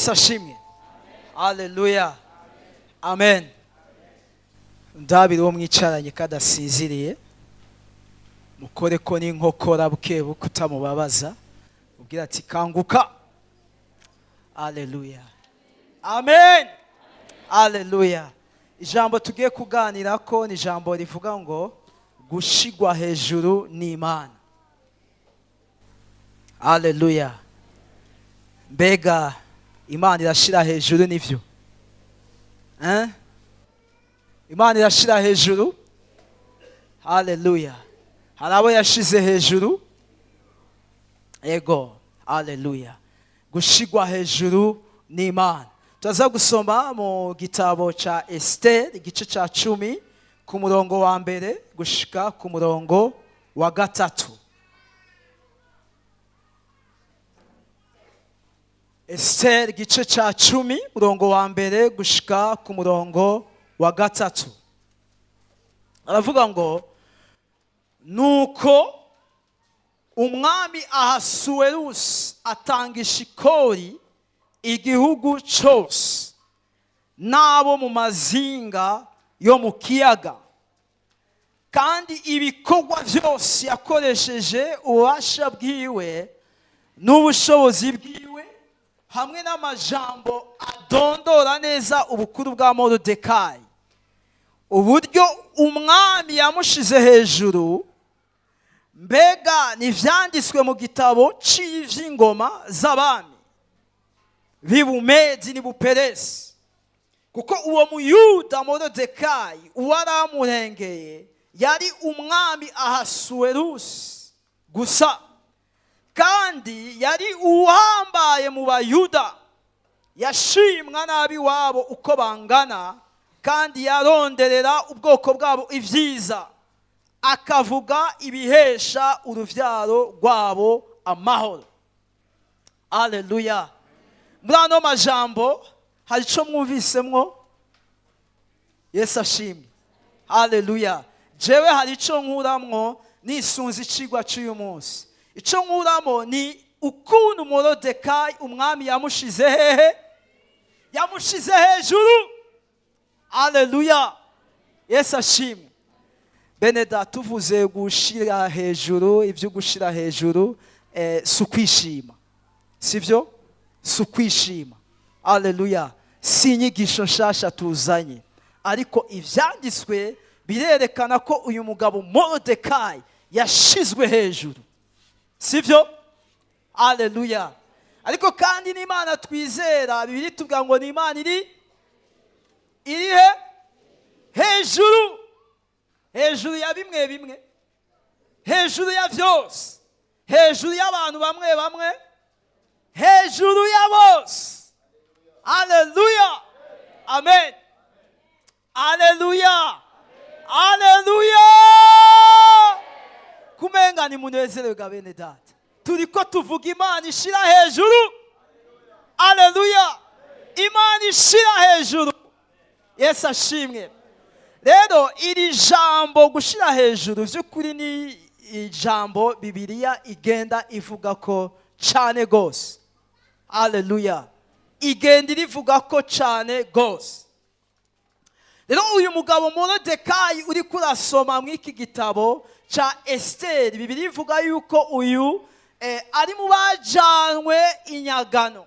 Yesu ashimwe. Haleluya, amen. Ndabira uwo mwicaranye kadasinziriye, mukore ko n'inkokora buke buke utamubabaza, ubwira ati kanguka. Haleluya, amen, haleluya. Ijambo tugiye kuganira ko ni ijambo rivuga ngo gushigwa hejuru n'Imana. Haleluya. Mbega Imana irashira hejuru nivyo? Eh? Imana irashira hejuru. Haleluya. Hari abo yashize hejuru. Ego, haleluya. Gushigwa hejuru n'Imana. Turaza gusoma mu gitabo ca Esther igice ca 10 ku murongo wa mbere gushika ku murongo wa 3. Esther igice ca 10 murongo wa mbere gushika ku murongo wa 3. Aravuga ngo nuko umwami Ahasuwerusi atanga ishikori igihugu cyose n'abo mu mazinga yo mu kiyaga, kandi ibikorwa byose yakoresheje ububasha bwiwe n'ubushobozi bwiwe hamwe n'amajambo adondora neza ubukuru bwa Moridekayi, uburyo umwami yamushize hejuru. Mbega ntivyanditswe mu gitabo c'ivy'ingoma z'abami b'Ibumedi n'Ibuperesi? Kuko uwo Muyuda Moridekayi uwaramurengeye yari umwami Ahasuwerusi gusa, kandi yari uhambaye mu Bayuda, yashimwa n'ab'iwabo uko bangana, kandi yaronderera ubwoko bwabo ibyiza, akavuga ibihesha uruvyaro rwabo amahoro. Haleluya. Muri ano majambo hari ico mwumvisemwo? Yesu ashimwe. Haleluya. Jewe hari ico nkuramwo nisunze icigwa c'uyu munsi. Ico nkuramo ni ukuntu Moridekayi umwami yamushize hehe? Yamushize hejuru. Haleluya. Yesu ashimwe. Beneda, tuvuze gushira hejuru, ibyo gushira hejuru si ukwishima, sivyo? Si ukwishima. Haleluya. Si inyigisho nshasha tuzanye, ariko ivyanditswe birerekana ko uyu mugabo Moridekayi yashizwe hejuru, sivyo? Haleluya. Ariko kandi n'Imana twizera, Bibiliya itubwira ngo ni Imana iri he? Hejuru, hejuru ya bimwe bimwe, hejuru ya byose, hejuru y'abantu bamwe bamwe, hejuru ya bose. Haleluya, amen. Haleluya, haleluya. Kumenga ni munezerewe ga bene data, turiko tuvuga Imana ishira hejuru. Haleluya, Imana ishira hejuru. Yesu ashimwe. Rero iri jambo gushira hejuru by'ukuri ni ijambo Bibiliya igenda ivuga ko cane gose. Haleluya, igenda irivuga ko cane gose. Rero uyu mugabo Moridekayi uri kurasoma mw'iki gitabo ca Esther, Bibiliya ivuga yuko uyu ari mu bajanwe inyagano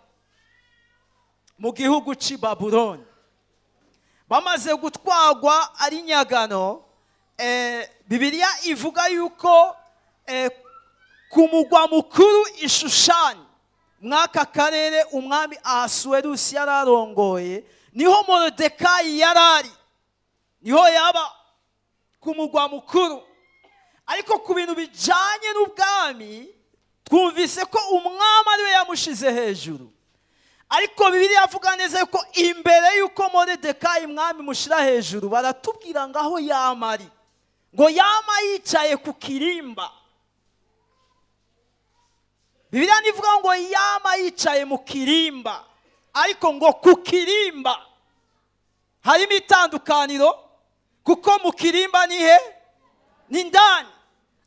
mu gihugu c'i Babuloni. Bamaze gutwagwa ari inyagano, Bibiliya ivuga yuko ku mugwa mukuru Ishushani mw'aka karere umwami Ahasuwerusi yararongoye, niho Moridekayi yarari, niho yaba ku mugwa mukuru. Ariko ku bintu bijanye n'ubwami twumvise ko umwami ariwe yamushize hejuru. Ariko Bibiliya avuga neza yuko imbere yuko Moridekayi mwami mushira hejuru, baratubwira ngaho yamari ngo yama yicaye ku kirimba. Bibiliya nivuga ngo yama yicaye mu kirimba, ariko ngo ku kirimba harimo itandukaniro, kuko mu kirimba ni he? Ni ndani.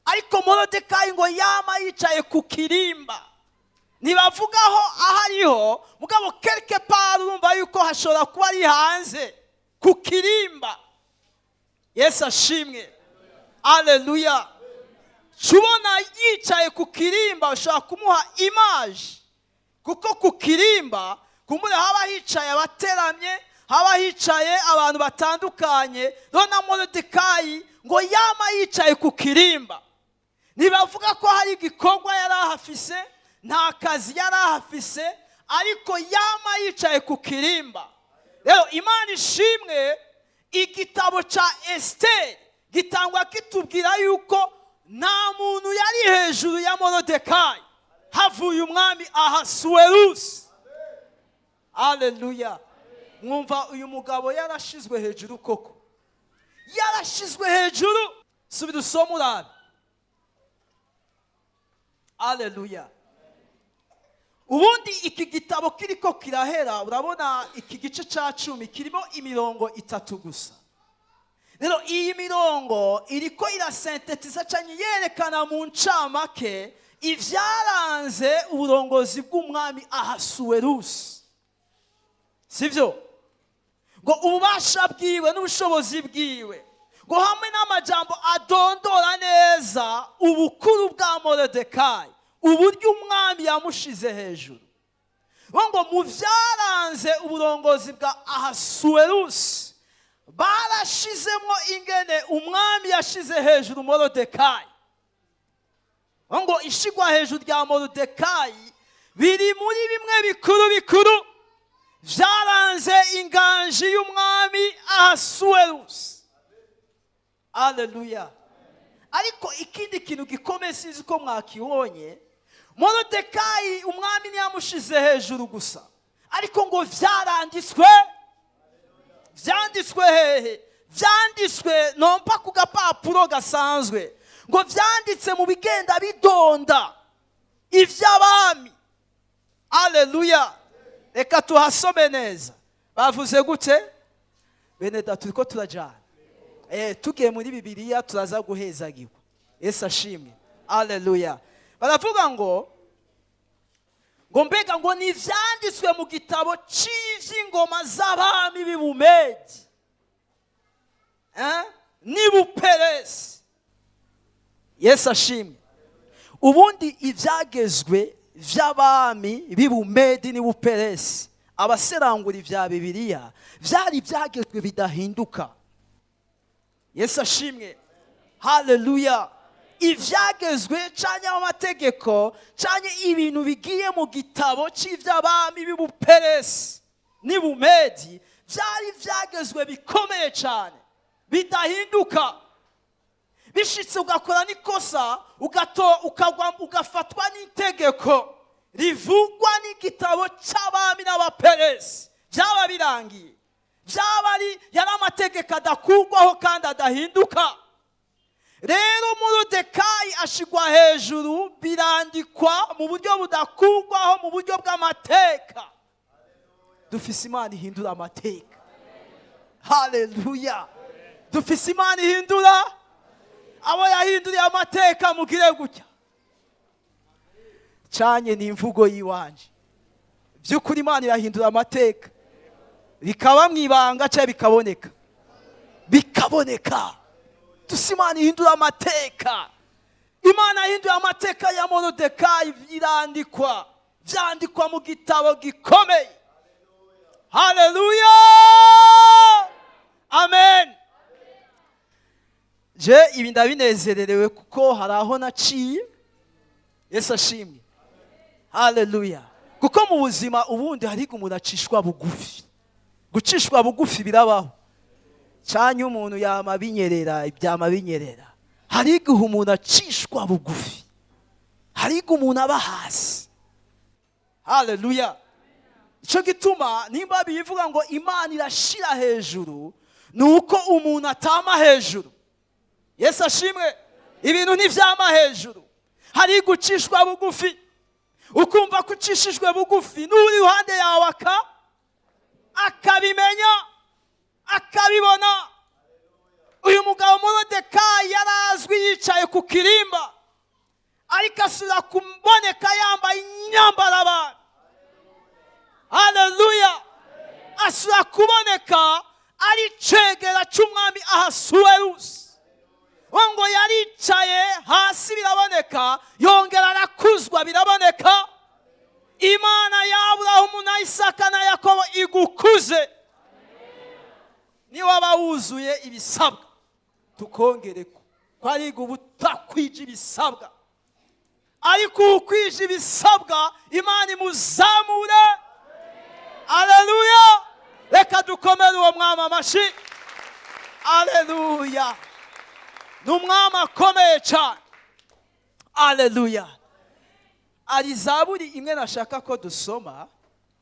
Ariko Moridekayi ngo yama yicaye ku kirimba. Ntibavugaho aho ariho, mugabo quelque part urumva yuko hashobora kuba ari hanze ku kirimba. Yesu ashimwe, aleluya. Ubona yicaye ku kirimba, ushobora kumuha image, kuko ku kirimba kumbure haba hicaye abateramye, haba hicaye abantu batandukanye. Rero na Moridekayi ngo yama yicaye ku kirimba. Ntibavuga ko hari igikorwa yari ahafise, nta kazi yari ahafise, ariko yama yicaye ku kirimba. Rero Imana ishimwe, igitabo cya Esiteri gitangwa kitubwira yuko nta muntu yari hejuru ya Morodekayi havuye umwami Ahasuwerusi. Aleluya. Mwumva uyu mugabo yarashizwe hejuru koko, yarashizwe hejuru. Subira usome urabe. Aleluya. Ubundi iki gitabo kiriko kirahera, urabona iki gice cya 10 kirimo imirongo itatu gusa. Rero iyi mirongo iriko irasynthétisa cyane, yerekana mu ncamake ibyaranze uburongozi bw'umwami Ahasuwerusi, sibyo? Ngo ububasha bwiwe n'ubushobozi bwiwe, ngo hamwe n'amajambo adondora neza ubukuru bwa Moridekayi, uburyo umwami yamushize hejuru. Ngo mu byaranze uburongozi bwa Ahasuwerusi barashizemo ingene umwami yashize hejuru Moridekayi. Ngo ishigwa hejuru rya Moridekayi biri muri bimwe bikuru bikuru byaranze inganji y'umwami Ahasuwerusi. Aleluya. Ariko ikindi kintu gikomeye, sinzi ko mwakibonye, Moridekayi umwami ntiyamushize hejuru gusa, ariko ngo byaranditswe. Byanditswe hehe? Byanditswe nompa ku gapapuro gasanzwe, ngo byanditse mu bigenda bidonda iby'abami. Aleluya. Reka tuhasome neza. Bavuze gute? Bene data, turi ko turajyana, tugiye muri Bibiliya turaza guhezagirwa. Yesu ashimwe, aleluya. Baravuga ngo mbega ngo ni ibyanditswe mu gitabo cy'iby'ingoma z'abami b'Ibumedi n'Ibuperesi. Yesu ashimwe. Ubundi ibyagezwe by'abami b'Ibumedi n'Ibuperesi, abaserangura ibya Bibiliya, byari ibyagezwe bidahinduka. Yesu ashimwe, haleluya. Ibyagezwe cyangwa amategeko cyangwa ibintu bigiye mu gitabo cy'iby'abami b'Ibuperesi n'Ibumedi byari ibyagezwe bikomeye cyane bidahinduka. Bishitse ugakora n'ikosa, ukagwa, ugafatwa n'itegeko rivugwa n'igitabo cy'abami n'Abaperesi, byaba birangiye. Byaba ari yari amategeko adakugwaho kandi adahinduka. Rero Moridekayi ashigwa hejuru, birandikwa mu buryo budakugwaho, mu buryo bw'amateka. Dufise Imana ihindura amateka. Haleluya. Dufise Imana ihindura. Abo yahinduriye amateka mugire gutya canye ni imvugo y'iwanje. By'ukuri Imana irahindura amateka, bikaba mu ibanga cyangwa bikaboneka, bikaboneka. Dufise Imana ihindura amateka. Imana yahinduye amateka ya Moridekayi, irandikwa, byandikwa mu gitabo gikomeye. Haleluya, amen. Je ibi ndabinezererewe kuko hari aho naciye. Yesu ashimwe, haleluya. Kuko mu buzima ubundi hariga umuntu acishwa bugufi. Gucishwa bugufi birabaho cyane, umuntu yama binyerera, byama binyerera. Hari igihe umuntu acishwa bugufi, hari igihe umuntu aba hasi. Haleluya. Icyo gituma nimba bivuga ngo Imana irashira hejuru, ni uko umuntu atama hejuru. Yesu ashimwe. Ibintu ntibyama hejuru. Hari gucishwa bugufi, ukumva ko ucishijwe bugufi, n'uri iruhande yawe akabimenya, akabibona. Uyu mugabo Moridekayi yarazwi yicaye ku kirimba. Ariko asubira kuboneka yambaye imyambaro abantu. Haleluya! Asubira kuboneka ari cegera cy'umwami Ahasuwerusi. We ngo yaricaye hasi biraboneka, yongera arakuzwa biraboneka. Imana ya Aburahamu na Isaka na Yakobo igukuze. Niwaba wuzuye ibisabwa, tukongere ko ariga ubutakwije ibisabwa, ariko ukwije ibisabwa Imana imuzamure. Aleluya! Reka dukomere uwo mwami amashyi. Aleluya! Ni umwami akomeye cyane. Aleluya! Hari zaburi imwe nashaka ko dusoma,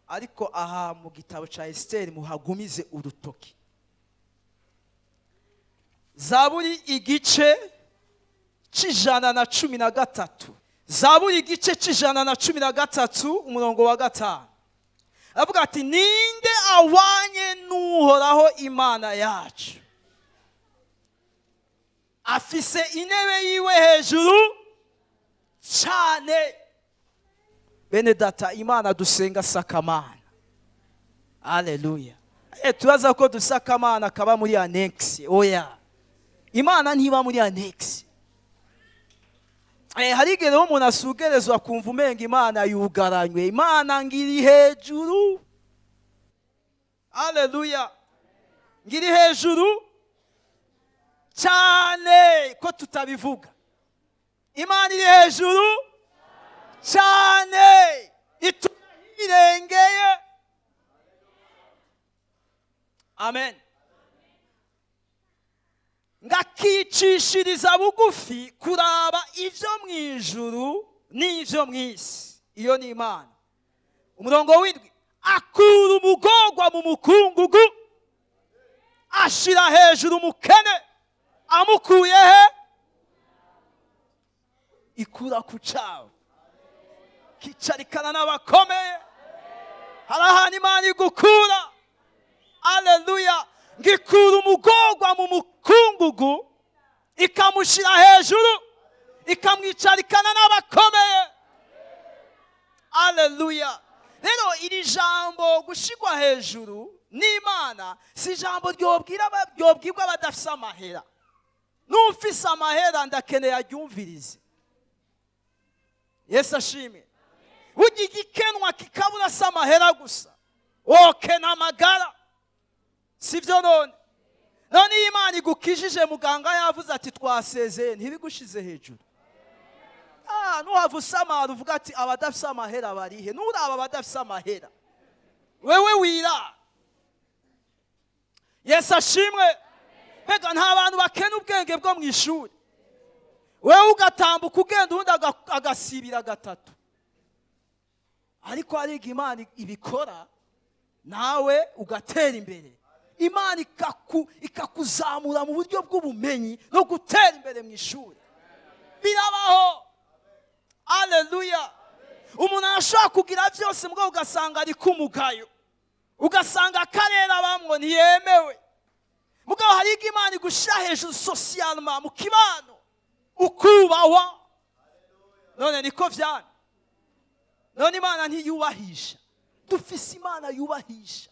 ariko aha mu gitabo cya Esiteri muhagumize urutoki. Zaburi igice c'113, Zaburi igice c'113, umurongo wa 5, avuga ati: "Ninde awanye n'Uhoraho Imana yacu? Afise intebe yiwe hejuru cyane." Bene data, Imana dusenga sakamana. Aleluya! Turaza ko dusakamana kaba muri annexe. Oya, Imana ntiba muri annexe. Hari igihe rero umuntu asugerezwa akumva umenga Imana yugaranywe. Imana ngiri hejuru. Aleluya! Ngiri hejuru cyane, ko tutabivuga. Imana iri hejuru cyane, irengeye. Amen. Ngakicishiriza bugufi kuraba ibyo mu ijuru n'ibyo mu isi. Iyo ni Imana. Umurongo w'7: "Akura umugorwa mu mukungugu, ashira hejuru umukene." Amukuye he? Ikura ku cyawo, kicarikana n'abakomeye. Hari ahantu Imana igukura. Aleluya! Ngikura umugorwa mu mukungugu, ikamushyira hejuru, ikamwicarikana n'abakomeye. Aleluya! Rero iri jambo gushyirwa hejuru n'Imana si ijambo ryobwirwa abadafise amahera. N'ufise amahera ndakeneye aryumvirize. Yesu ashimwe! Burya igikenwa kikabura si amahera gusa, wokena amagara, sibyo? None iyo Imana igukijije, muganga yavuze ati twasezeye, ntibigushize hejuru? Nuhava usamara uvuga ati abadafise amahera barihe? Nuraba abadafise amahera, wewe wira. Yesu ashimwe! Mbega nta bantu bakena ubwenge bwo mu ishuri, wewe ugatambuka ugenda, ubundi agasibira gatatu? Ariko hariga Imana ibikora, nawe ugatera imbere. Imana ikakuzamura mu buryo bw'ubumenyi no gutera imbere mu ishuri. Birabaho. Aleluya! Umuntu arashobora kugira byose, mbwo ugasanga ari kumugayo, ugasanga akarere abamwo ntiyemewe. Mugabo hariga Imana igushyira hejuru socialement, mu kibano ukubahwa. None niko vyana? None Imana ntiyubahisha? Dufise Imana yubahisha.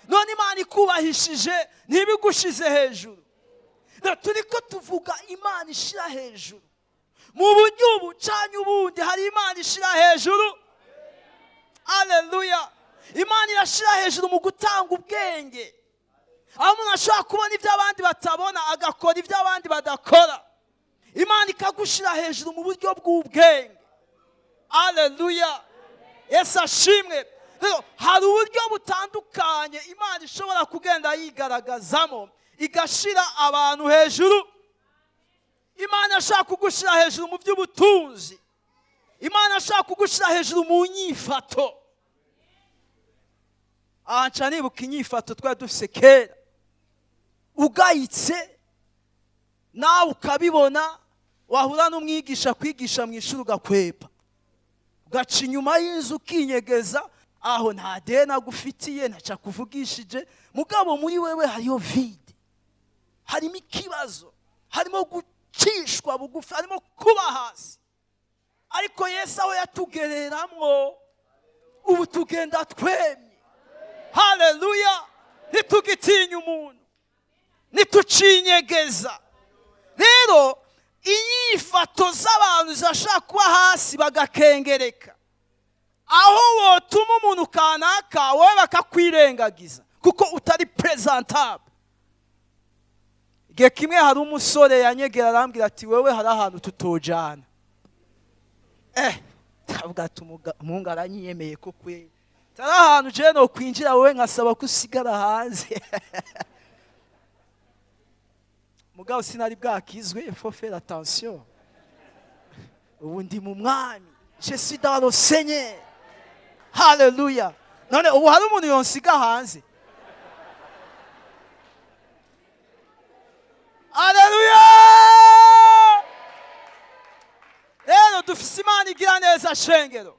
None Imana ikubahishije, ntibigushize hejuru? Turi ko tuvuga Imana ishira hejuru mu buryo ubu canye ubundi. Hari Imana ishira hejuru. Aleluya! Imana irashira hejuru mu gutanga ubwenge, aho umuntu ashobora kubona ibyo abandi batabona, agakora ibyo abandi badakora. Imana ikagushira hejuru mu buryo bw'ubwenge. Aleluya! Yesu ashimwe! Rero hari uburyo butandukanye Imana ishobora kugenda yigaragazamo, igashira abantu hejuru. Imana ashaka kugushyira hejuru mu by'ubutunzi. Imana ashaka kugushyira hejuru mu nyifato. Aha nca nibuka inyifato twari dufise kera, ugayitse nawe ukabibona, wahura n'umwigisha kwigisha mu ishuri ugakwepa, ugaca inyuma y'inzu ukinyegeza. Aho nta deni agufitiye, ntaca akuvugishije, mugabo muri wewe hariyo vide, harimo ikibazo, harimo gucishwa bugufi, harimo kuba hasi. Ariko Yesu aho yatugereramwo, ubu tugenda twemye. Haleluya! Ntitugitinya umuntu, ntitucinyegeza. Rero inyifato z'abantu zirashobora kuba hasi, bagakengereka aho wotuma umuntu kanaka, wowe bakakwirengagiza kuko utari présentable. Igihe kimwe hari umusore yanyegera, arambwira ati: "Wewe hari ahantu tutojana." Ndavuga ati: "Umuhungu aranyiyemeye ko kweri tari ahantu jewe no kwinjira, wowe nkasaba ko usigara hanze." Mugabo sinari bwakizwe, faut faire attention. Ubu ndi mu Mwami, je suis dans le Seigneur. Haleluya! None ubu hari umuntu yonsiga hanze? Haleluya! Rero dufise Imana igira neza, shengero.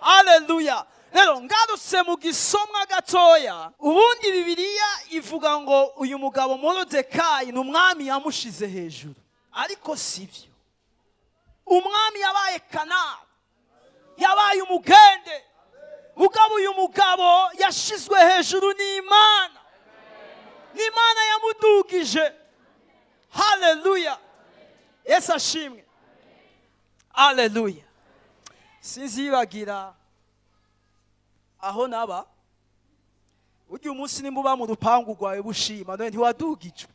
Haleluya! Rero ngarutse mu gisomwa gatoya, ubundi Bibiliya ivuga ngo uyu mugabo Morodekayi ni umwami yamushize hejuru, ariko sivyo. Umwami yabaye kanari, yabaye umugende. Mugabo uyu mugabo yashizwe hejuru n'Imana, n'Imana yamudugije. Haleluya! Yesu ashimwe. Haleluya! Sinzibagira aho naba urya umunsi. Nimba uba mu rupangu rwawe bushima, none ntiwadugijwe?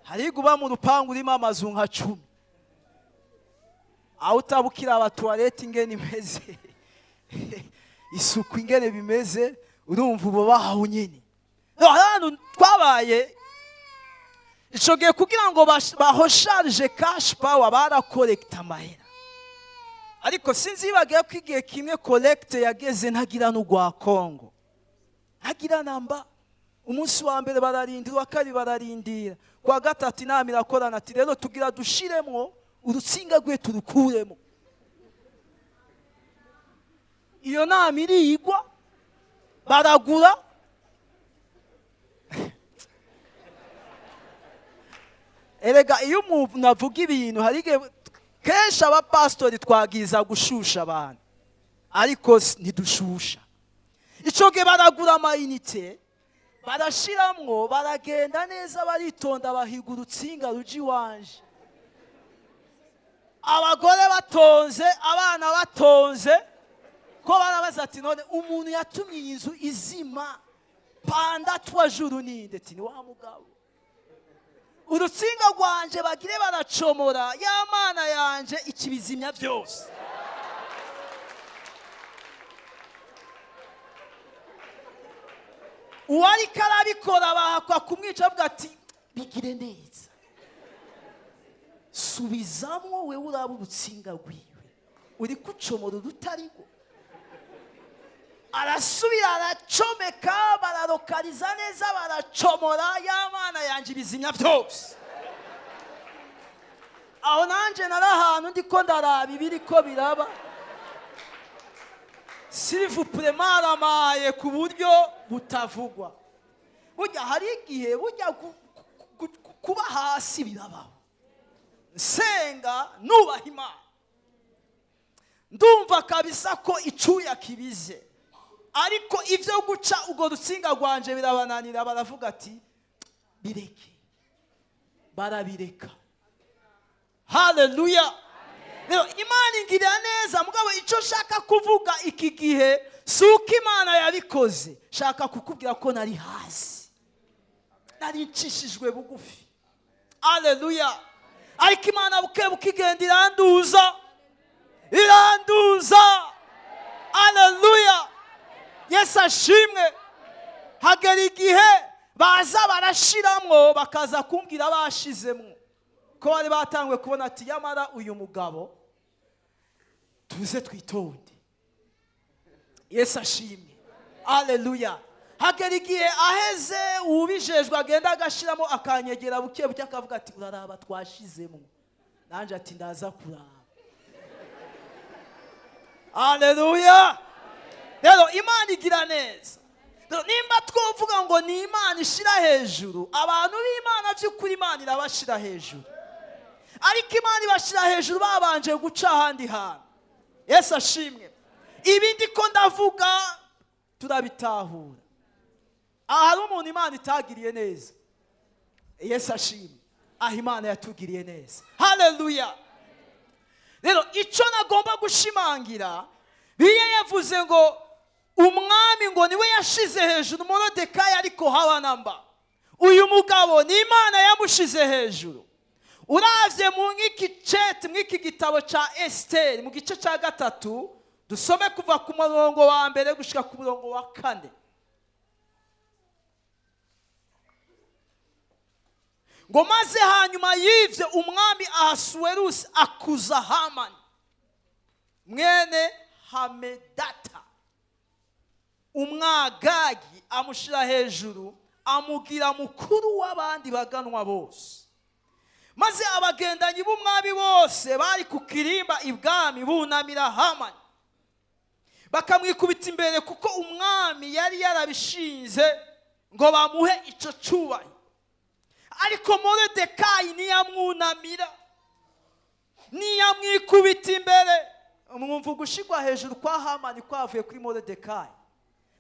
Hariga uba mu rupangu urimo amazu nka 10, aho utabukira aba toilette ingene imeze, isuku ingene bimeze, urumva ubo bahawe nyene. No, ahantu twabaye ico gihe, kugira ngo bahosharije cash power, barakorekta amahera. Ariko sinzibagiye ko igihe kimwe collecte yageze, ntagira n'urwa Kongo, ntagira namba. Umunsi wa mbere bararindira, uwa kabiri bararindira, kuwa gatatu inama irakorana, ati: "Rero tugira dushiremwo urutsinga rwe, turukuremo." Iyo nama irigwa, baragura. Erega iyo umuntu avuga ibintu, hari igihe kenshi abapasitori twagiza gushusha abantu, ariko ntidushusha. Icyo gihe baragura ama unités, barashiramwo, baragenda neza, baritonda, bahiga urutsinga ruja iwanje. Abagore batonze, abana batonze, ko barabaza ati: "None umuntu yatumye iyi nzu izima pendant 3 jours ninde?" Ati: "Ni wa mugabo." Urutsinga rwanje bagire baracomora, ya Mana yanje ikibizimya byose. Uwariko arabikora bahakwa kumwica, avuga ati: "Bigire neza, subizamwo, wewe uraba urutsinga rwiwe uri kucomora urutarigo." Arasubira aracomeka, bararokariza neza, baracomora, ya Mana yanjye ibizimya byose. Aho nanjye nari ahantu ndiko ndaraba ibiri ko biraba. S'il vous plaît, maramaye ku buryo butavugwa. Burya hari igihe burya kuba hasi birabaho. Nsenga, nubaha Imana, ndumva kabisa ko icuya kibize, ariko ibyo guca urwo rutsinga rwanje birabananira. Baravuga ati: "Bireke." Barabireka. Haleluya! Rero Imana ingirira neza. Mugabo icyo nshaka kuvuga iki gihe si uko Imana yabikoze, shaka kukubwira ko nari hasi, nari ncishijwe bugufi. Aleluya! Ariko Imana buke buke igenda iranduza, iranduza. Aleluya! Yesu ashimwe. Hagera igihe baza barashiramwo, bakaza kumbwira bashizemwo, ko bari batanguye kubona ati: "Yamara uyu mugabo tuze twitonde." Yesu ashimwe. Aleluya! Hagera igihe aheze, uwubijejwe agenda agashiramo, akanyegera buke buke, akavuga ati: "Uraraba twashizemo." Nanjye ati: "Ndaza kuraba." Aleluya! Rero Imana igira neza. Rero nimba twovuga ngo ni Imana ishira hejuru abantu b'Imana, by'ukuri Imana irabashira hejuru, ariko Imana ibashyira hejuru babanje guca ahandi hantu. Yesu ashimwe. Ibi ndiko ndavuga turabitahura. Aha hari umuntu Imana itagiriye neza? Yesu ashimwe. Aho Imana yatugiriye neza, haleluya. Rero icyo nagomba gushimangira, Bibiliya yavuze ngo umwami ngo niwe yashize hejuru Morodekayi, ariko haba namba uyu mugabo ni Imana yamushize hejuru. Uravye mu nk'iki cete, mw'iki gitabo ca Esiteri, mu gice cya 3, dusome kuva ku murongo wa 1 gushika ku murongo wa 4, ngo: "Maze hanyuma y'ivyo umwami Ahasuwerusi akuza Hamani mwene Hamedata Umwagagi, amushyira hejuru, amugira mukuru w'abandi baganwa bose. Maze abagendanyi b'umwami bose bari ku kirimba ibwami bunamira Hamani, bakamwikubita imbere, kuko umwami yari yarabishinze ngo bamuhe icyo cyubahiro. Ariko Moridekayi ntiyamwunamira, ntiyamwikubita imbere." Mwumva ugushigwa hejuru kwa Hamani kwavuye kuri Moridekayi,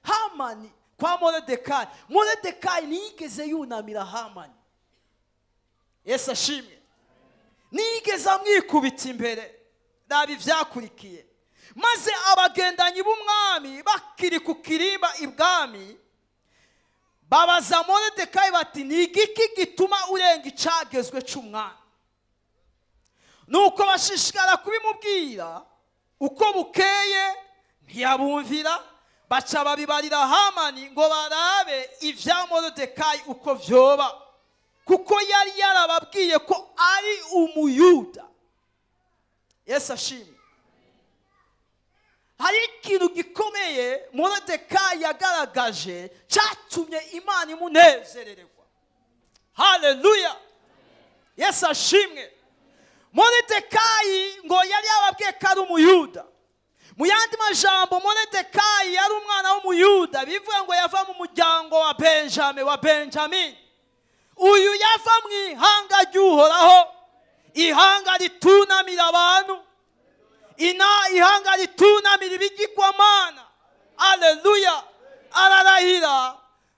Hamani kwa Moridekayi. Moridekayi ntiyigeze yunamira Hamani. Yesu ashimwe. Ntiyigeze amwikubita imbere. Raba ibyakurikiye: "Maze abagendanyi b'umwami bakiri ku kirimba ibwami babaza Moridekayi bati: 'Ni igiki gituma urenga icagezwe cy'umwami?' Nuko bashishikara kubimubwira uko bukeye, ntiyabumvira. Baca babibarira Hamani ngo barabe ibya Moridekayi uko vyoba, kuko yari yarababwiye ko ari Umuyuda." Yesu ashimwe. Hari ikintu gikomeye Moridekayi yagaragaje cyatumye Imana imunezerererwa. Haleluya, Yesu ashimwe. Moridekayi ngo yari yababwiye ko ari Umuyuda. Mu yandi majambo, Moridekayi yari umwana w'Umuyuda, bivuga ngo yava mu muryango wa Benjamin, wa Benjamin. Uyu yava mu ihanga ry'Uhoraho, ihanga ritunamira abantu, ina ihanga ritunamira ibigirwamana. Aleluya. Ararahira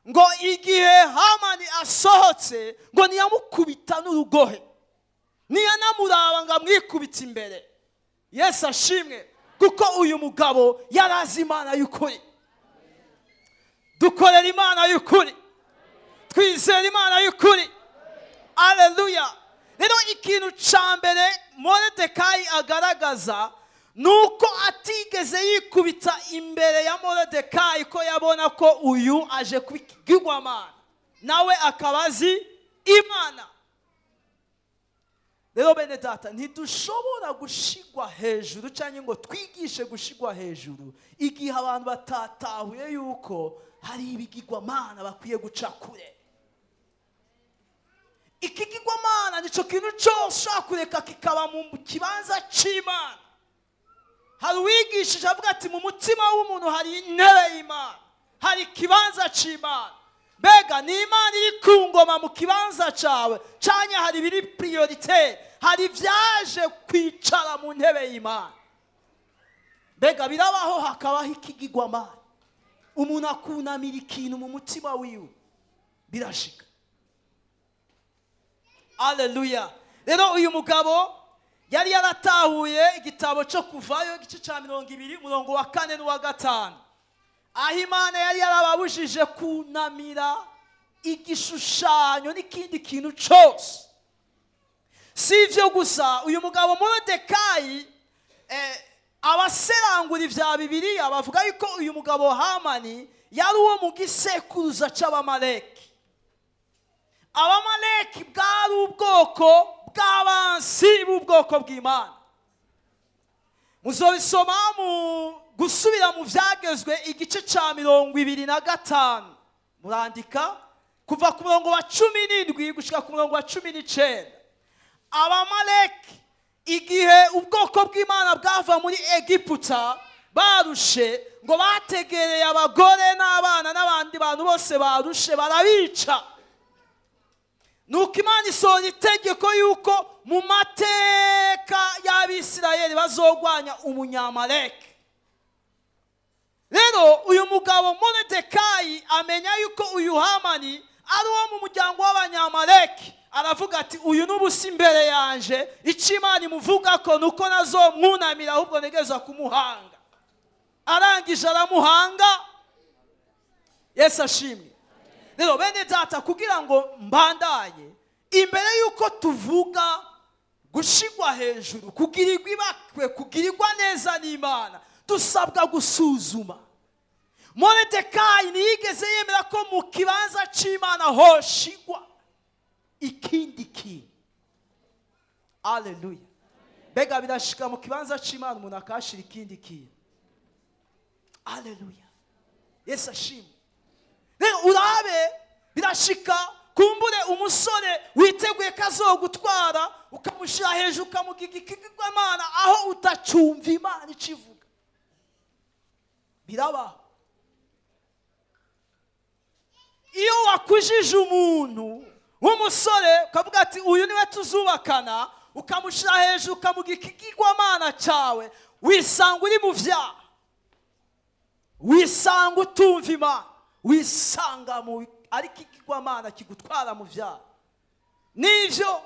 ngo igihe Hamani asohotse, ngo ntiyamukubita n'urugohe, ntiyanamuraba ngo amwikubite imbere. Yesu ashimwe, kuko uyu mugabo yari azi Imana y'ukuri. Dukorera Imana y'ukuri, twizera Imana y'ukuri. Aleluya. Rero ikintu cya mbere Moridekayi agaragaza ni uko atigeze yikubita imbere ya Moridekayi, ko yabona ko uyu aje kubigirwamana, nawe akaba azi Imana. Rero bene data, ntidushobora gushigwa hejuru cyangwa ngo twigishe gushigwa hejuru igihe abantu batatahuye yuko hari ibigirwamana bakwiye guca kure. Ikigirwamana nicyo kintu cyose ushobora kureka kikaba mu kibanza cy'Imana. Hari uwigishije avuga ati: "Mu mutima w'umuntu hari intebe y'Imana, hari ikibanza cy'Imana." Mbega ni Imana iri ku ngoma mu kibanza cyawe, cyangwa hari ibiri priorité, hari ibyaje kwicara mu ntebe y'Imana? Mbega birabaho hakabaho ikigirwamana, umuntu akunamira ikintu mu mutima wiwe? Birashika. Aleluya. Rero uyu mugabo yari yaratahuye igitabo cyo Kuvayo, igice cya 20, umurongo wa 4 n'uwa 5, aho Imana yari yarababujije kunamira igishushanyo n'ikindi kintu cyose. Si ibyo gusa, uyu mugabo Moridekayi, abaserangura ibya Bibiliya bavuga yuko uyu mugabo Hamani yari uwo mu gisekuruza cy'Abamaleki. Abamaleki bwari ubwoko bw'abansi b'ubwoko bw'Imana. Muzobisoma mu gusubira mu byagezwe, igice cya 25, murandika kuva ku murongo wa 17 gushyika ku murongo wa 19. Abamaleki, igihe ubwoko bw'Imana bwava muri Egiputa barushe, ngo bategereye abagore n'abana n'abandi bantu bose barushe, barabica. Nuko Imana isohora itegeko yuko mu mateka y'Abisirayeli Abisirayeli bazogwanya Umunyamaleki. Rero uyu mugabo Moridekayi amenya yuko uyu Hamani ari uwo mu muryango w'Abanyamaleki, aravuga ati: "Uyu n'ubusa imbere yanje. Icyo Imana imuvuga ko ni uko nazomwunamira, ahubwo ntegereza kumuhanga." Arangije aramuhanga. Yesu ashimwe. Rero bene data, kugira ngo mbandanye, imbere y'uko tuvuga gushigwa hejuru, kugirirwa ibakwe, kugirirwa neza n'Imana, dusabwa gusuzuma. Moridekayi ntiyigeze yemera ko mu kibanza cy'Imana hoshigwa ikindi kintu. Aleluya! Mbega birashika mu kibanza cy'Imana umuntu akahashyira ikindi kintu? Aleluya! Yesu ashimwe. Rero urabe, birashika kumbure umusore witeguye ko azogutwara, ukamushyira hejuru, ukamugiga ikigirwamana, aho utacumva Imana icyo ivuga. Birabaho. Iyo wakujije umuntu w'umusore, ukavuga ati: "Uyu niwe tuzubakana," ukamushyira hejuru, ukamuga ikigirwamana cyawe, wisanga uri mu byaha, wisanga utumva Imana, wisanga mu ariko ikigirwamana kigutwara mu byaha. Nibyo,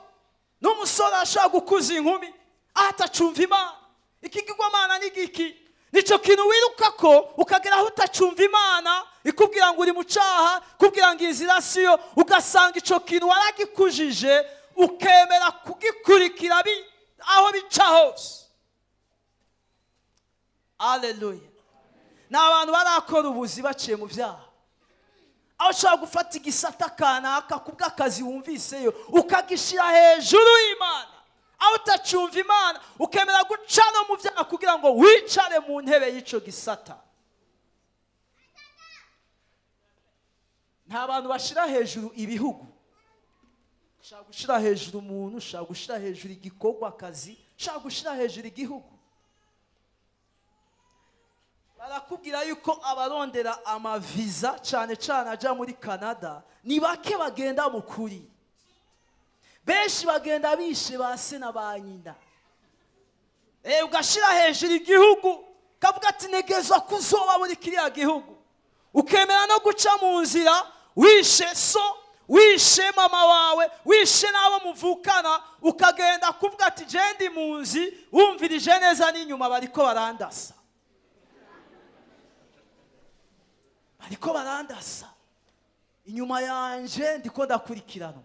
n'umusore ashobora gukuza inkumi aho atacumva Imana. Ikigirwamana ni giki? Nicyo kintu wiruka ko ukagera aho utacumva Imana ikubwira ngo uri mu cyaha, ikubwira ngo inzira siyo, ugasanga icyo kintu waragikujije, ukemera kugikurikira aho bica hose. Aleluya! Ni abantu barakora ubuzi baciye mu byaha, aho ushobora gufata igisata kanaka ku bw'akazi wumviseyo, ukagishyira hejuru y'Imana, aho utacumva Imana, ukemera guca no mu byaha kugira ngo wicare mu ntebe y'icyo gisata. Nta bantu bashyira hejuru ibihugu. Ushobora gushyira hejuru umuntu, ushobora gushyira hejuru igikorwa, akazi, ushobora gushyira hejuru igihugu. Barakubwira yuko abarondera amaviza, cyane cyane ajya muri Canada, ni bake bagenda mu kuri. Benshi bagenda bishe ba se na ba nyina. Ugashyira hejuru igihugu, ukavuga ati: "Negezwa kuzoba muri kiriya gihugu," ukemera no guca mu nzira wishe so, wishe mama wawe, wishe n'abo muvukana, ukagenda kuvuga ati: "Genda impunzi." Wumvirije neza n'inyuma bariko barandasa, bariko barandasa inyuma yanje, ndiko ndakurikiranwa.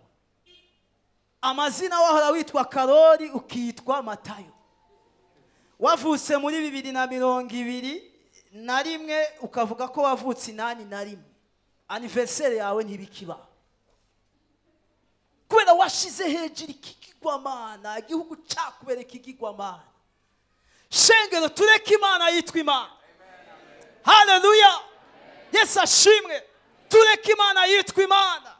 Amazina wahora witwa Karori ukitwa Matayo, wavutse muri 2021 ukavuga ko wavutse 81, anniversaire yawe ntibikiba, kubera washize hejuru ikigirwamana. Igihugu cyakubera ikigirwamana. Shengero, tureke Imana yitwa Imana. Haleluya! Yesu ashimwe. Tureke Imana yitwa Imana.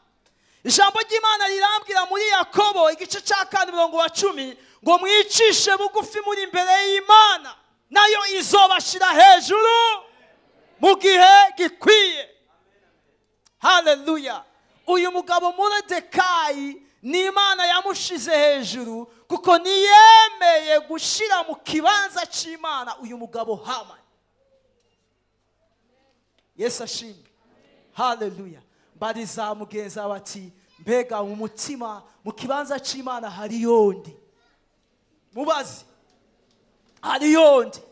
Ijambo ry'Imana rirambwira muri Yakobo igice cya 2, umurongo wa 10, ngo: "Mwicishe bugufi muri imbere y'Imana, nayo izobashyira hejuru mu gihe gikwiye." Haleluya! Uyu mugabo Moridekayi ni Imana yamushize hejuru, kuko ntiyemeye gushyira mu kibanza cy'Imana uyu mugabo Hamani. Yesu ashimwe. Haleluya! Mbariza mugenzi wawe ati: "Mbega mu mutima, mu kibanza cy'Imana hari yondi?" Mubazi hari yondi.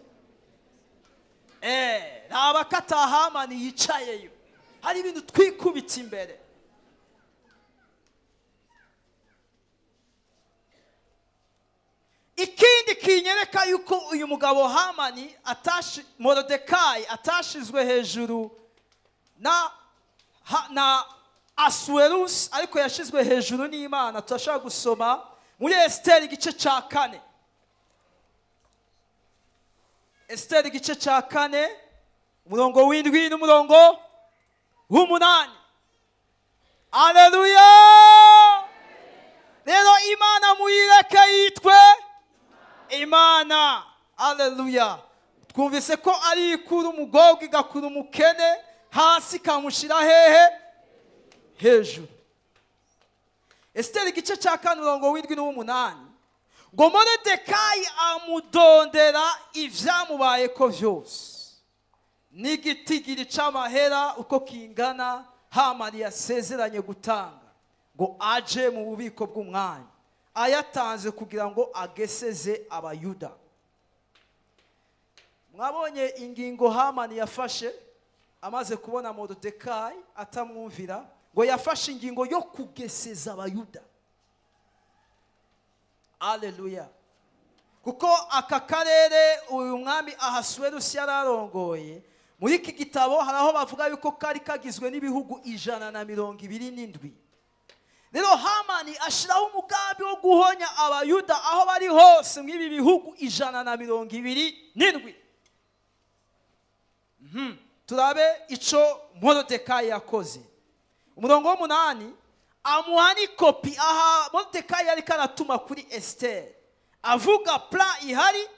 Raba ko atahamani yicayeyo. Hari ibintu twikubita imbere. Ikindi kinyereka yuko uyu mugabo Hamani atashi, Morodekayi atashizwe hejuru na Asuwerusi, ariko yashizwe hejuru n'Imana, turashobora gusoma muri Esiteri igice cya 4. Esiteri igice cya 4, umurongo w'7 n'umurongo w'8. Aleluya! Rero Imana muyireke yitwe Imana. Aleluya! Twumvise ko ari ikura umugorwa, igakura umukene hasi, ikamushyira hehe? Hejuru. Esiteri igice cya 4, umurongo w'7 n'uw'umunani. Ngo Moridekayi amudondera ibyamubayeko byose n'igitigiri c'amahera uko kingana Hamani yasezeranye gutanga ngo aje mu bubiko bw'umwami, ayatanze kugira ngo ageseze Abayuda. Mwabonye ingingo Hamani yafashe amaze kubona Moridekayi atamwumvira, ngo yafashe ingingo yo kugeseza Abayuda. Aleluya! Kuko aka karere uyu mwami Ahasuwerusi yari arongoye, muri iki gitabo hari aho bavuga yuko kari kagizwe n'ibihugu 127. Rero Hamani ashyiraho umugambi wo guhonya Abayuda aho bari hose mw'ibi bihugu 127. Turabe icyo Moridekayi yakoze. Umurongo w'8, amuha n'ikopi. Aha Moridekayi yari karatuma kuri Esiteri avuga plan ihari,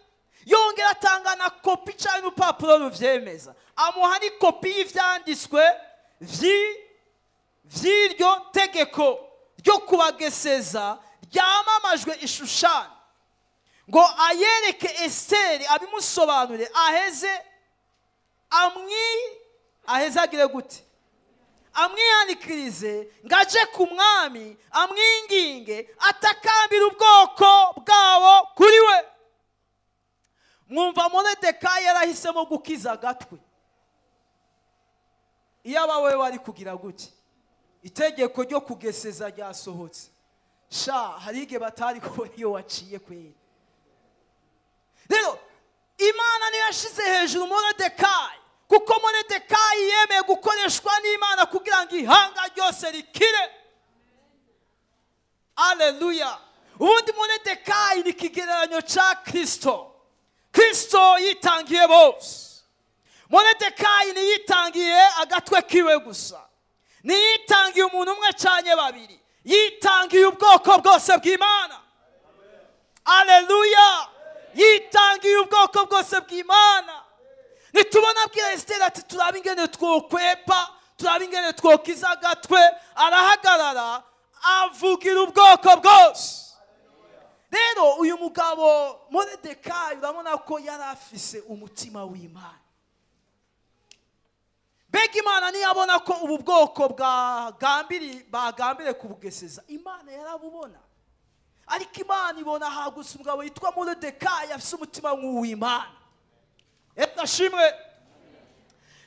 yongera atanga na kopi cyangwa urupapuro rubyemeza. Amuha n'ikopi y'ibyanditswe vy'iryo tegeko ryo kubageseza ryamamajwe i Shushani, ngo ayereke Esiteri abimusobanure, aheze amwi aheze agire gute? Amwihanikirize ngo aje ku mwami amwinginge atakambira ubwoko bwabo kuri we. Mwumva, Moridekayi yarahisemo gukiza agatwe. Iyo abawe wari kugira gutya, itegeko ryo kugeseza ryasohotse, sha hari igihe batari kubona iyo waciye kwera. Rero Imana niyo yashyize hejuru Moridekayi, kuko Moridekayi yemeye gukoreshwa n'Imana kugira ngo ihanga ryose rikire. Aleluya! Ubundi Moridekayi ni ikigereranyo cya Kirisito. Kirisito yitangiye bose. Moridekayi ntiyitangiye agatwe kiwe gusa, ntiyitangiye umuntu umwe cyane babiri, yitangiye ubwoko bwose bw'Imana. Aleluya! Yitangiye ubwoko bwose bw'Imana. Nitubona abwira Esiteri ati: "Turabe ingene twokwepa, turabe ingene twokiza agatwe." Arahagarara avugira ubwoko bwose. Rero uyu mugabo Moridekayi, urabona ko yari afise umutima w'Imana. Mbega Imana ntiyabona ko ubu bwoko bwagambiri bagambiriye kubugeseza? Imana yarabubona, ariko Imana ibona hagutse umugabo yitwa Moridekayi afise umutima nk'uw'Imana. Reka ashimwe.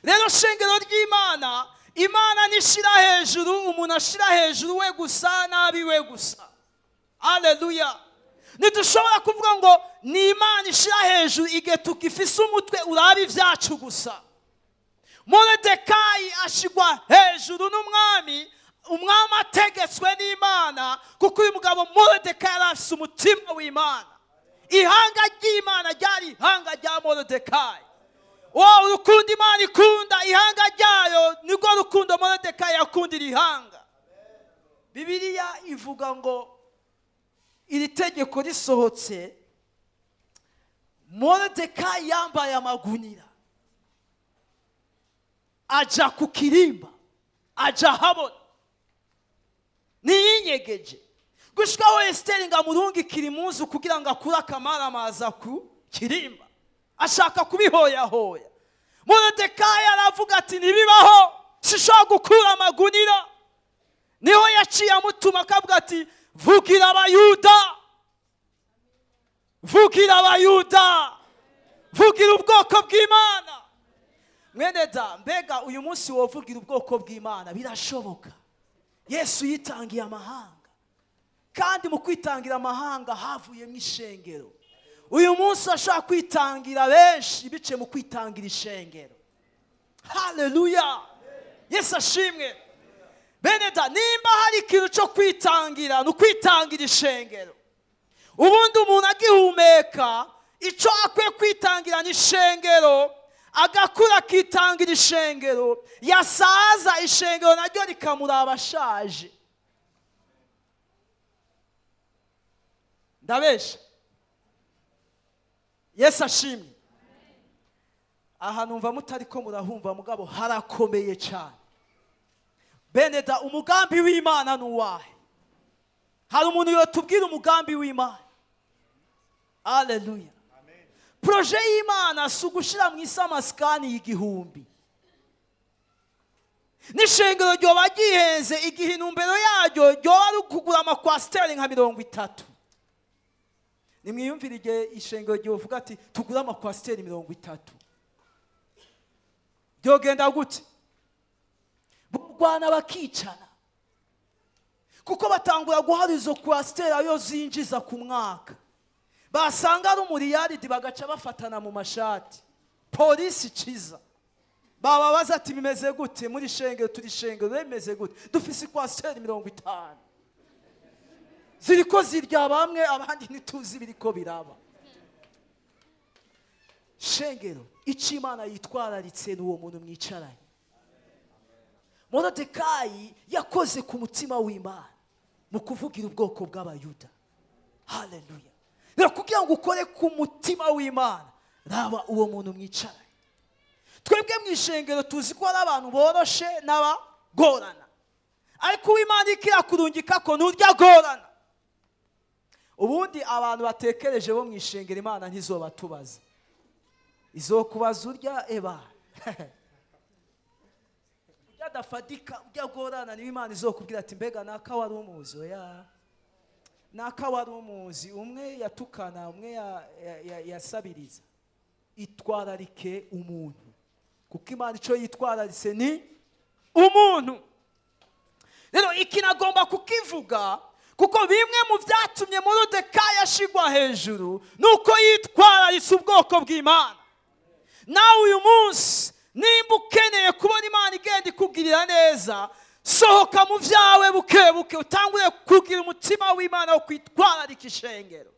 Rero shengero ry'Imana, Imana nishira hejuru umuntu ashira hejuru we gusa n'abiwe gusa. Aleluya! Ntidushobora kuvuga ngo ni Imana ishira hejuru igihe tugifise umutwe uraba ibyacu gusa. Moridekayi ashigwa hejuru n'umwami, umwami ategetswe n'Imana, kuko uyu mugabo Moridekayi yari afise umutima w'Imana. Ihanga ry'Imana ryari ihanga rya Moridekayi. Wowe, urukundo Imana ikunda ihanga ryayo nirwo rukundo Moridekayi yakundira ihanga. Bibiliya ivuga ngo iri tegeko risohotse, Moridekayi yambaye amagunira aja ku kirimba, aja ahabona, ntiyinyegeje gushikaho Esiteri ngo amurungikire impuzu kugira ngo akure akamaramaza ku kirimba. Ashaka kubihoyahoya. Moridekayi aravuga ati: "Ntibibaho, sishobora gukura amagunira." Niho yaciye amutuma akavuga ati: "Vugira Abayuda, vugira Abayuda, vugira ubwoko bw'Imana." Mwene da, mbega uyu munsi wovugira ubwoko bw'Imana? Birashoboka. Yesu yitangiye amahanga, kandi mu kwitangira amahanga havuyemo ishengero. Uyu munsi ashobora kwitangira benshi biciye mu kwitangira ishengero. Haleluya! Yesu ashimwe. Bene da, nimba hari ikintu cyo kwitangira, ni ukwitangira ishengero. Ubundi umuntu agihumeka, icyo akwiye kwitangira ni ishengero. Agakura akitangira ishengero, yasaza ishengero naryo rikamuraba ashaje. Ndabesha? Yesu ashimwe. Aha numva mutari ko murahumva, mugabo harakomeye cyane. Bene da, umugambi w'Imana ni uwahe? Hari umuntu yotubwira umugambi w'Imana? Aleluya. Projet y'Imana si ugushyira mu isi amasikani y'igihumbi n'ishengero ryoba ryihenze igihe intumbero yaryo ryoba ari ukugura amakwasiteri nka 30. Nimwiyumvire igihe ishengero ryovuga ati tugure amakwasiteri 30, byogenda gute? Burwana bakicana, kuko batangura guhara izo kwasiteri ayo zinjiza ku mwaka, basanga ari umuriyaridi bagaca bafatana mu mashati. Polisi ikiza bababaza ati bimeze gute muri shengero? Turi shengero, bimeze gute? Dufise ikwasiteri 50 ziriko zirya bamwe, abandi ntituzi biriko biraba. Shengero, icyo Imana yitwararitse ni uwo muntu mwicaranye. Morodekayi yakoze ku mutima w'Imana mu kuvugira ubwoko bw'Abayuda. Haleluya. Rero kugira ngo ukore ku mutima w'Imana, raba uwo muntu mwicaranye. Twebwe mu ishengero tuzi ko hari abantu boroshe n'abagorana, ariko uw'Imana ikirakurungika ko nturya agorana. Ubundi abantu batekereje bo mu ishengero, Imana ntizobatubaza, izokubaza urya eba urya adafatika, urya agorana. Niba Imana izokubwira ati mbega naka wari umuzi? Oya, naka wari umuzi? Umwe yatukana, umwe yasabiriza. Itwararike umuntu, kuko Imana icyo yitwararitse ni umuntu. Rero iki nagomba kukivuga kuko bimwe mu byatumye Morodekayi ashigwa hejuru ni uko yitwararitse ubwoko bw'Imana. Nawe uyu munsi nimba ukeneye kubona Imana igenda ikugirira neza, sohoka mu byawe buke buke, utangure kugira umutima w'Imana wo kwitwararika ishengero.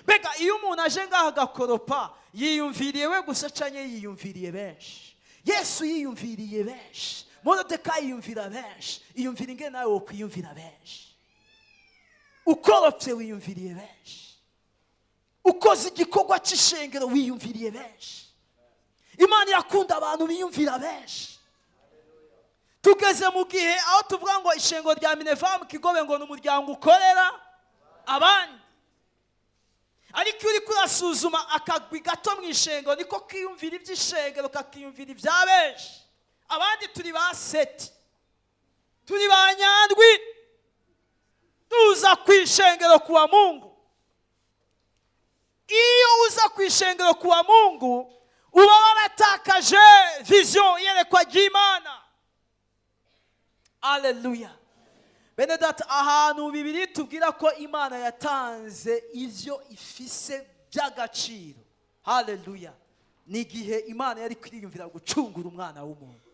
Mbega iyo umuntu aje ngaho agakoropa, yiyumviriye we gusa canke yiyumviriye benshi? Yesu yiyumviriye benshi, Morodekayi yiyumvira benshi. Iyumvira ingene nawe wokwiyumvira benshi. Ukoropye wiyumviriye benshi, ukoze igikorwa cy'ishengero wiyumviriye benshi. Imana irakunda abantu biyumvira benshi. Tugeze mu gihe aho tuvuga ngo ishengero rya Minevam Kigobe ngo ni umuryango ukorera abandi, ariko iyo uriko urasuzuma akagwi gato mu ishengero niko kiyumvira iby'ishengero, kakiyumvira ibya benshi. Abandi turi ba Seti, turi ba Nyandwi, tuza ku ishengero kuwa Mungu. Iyo uza ku ishengero kuwa Mungu uba waratakaje vision, iyerekwa ry'Imana. Aleluya. Bene data, ahantu bibiri tubwira ko Imana yatanze ivyo ifise by'agaciro, haleluya, ni igihe Imana yari kwiyumvira gucungura umwana w'umuntu.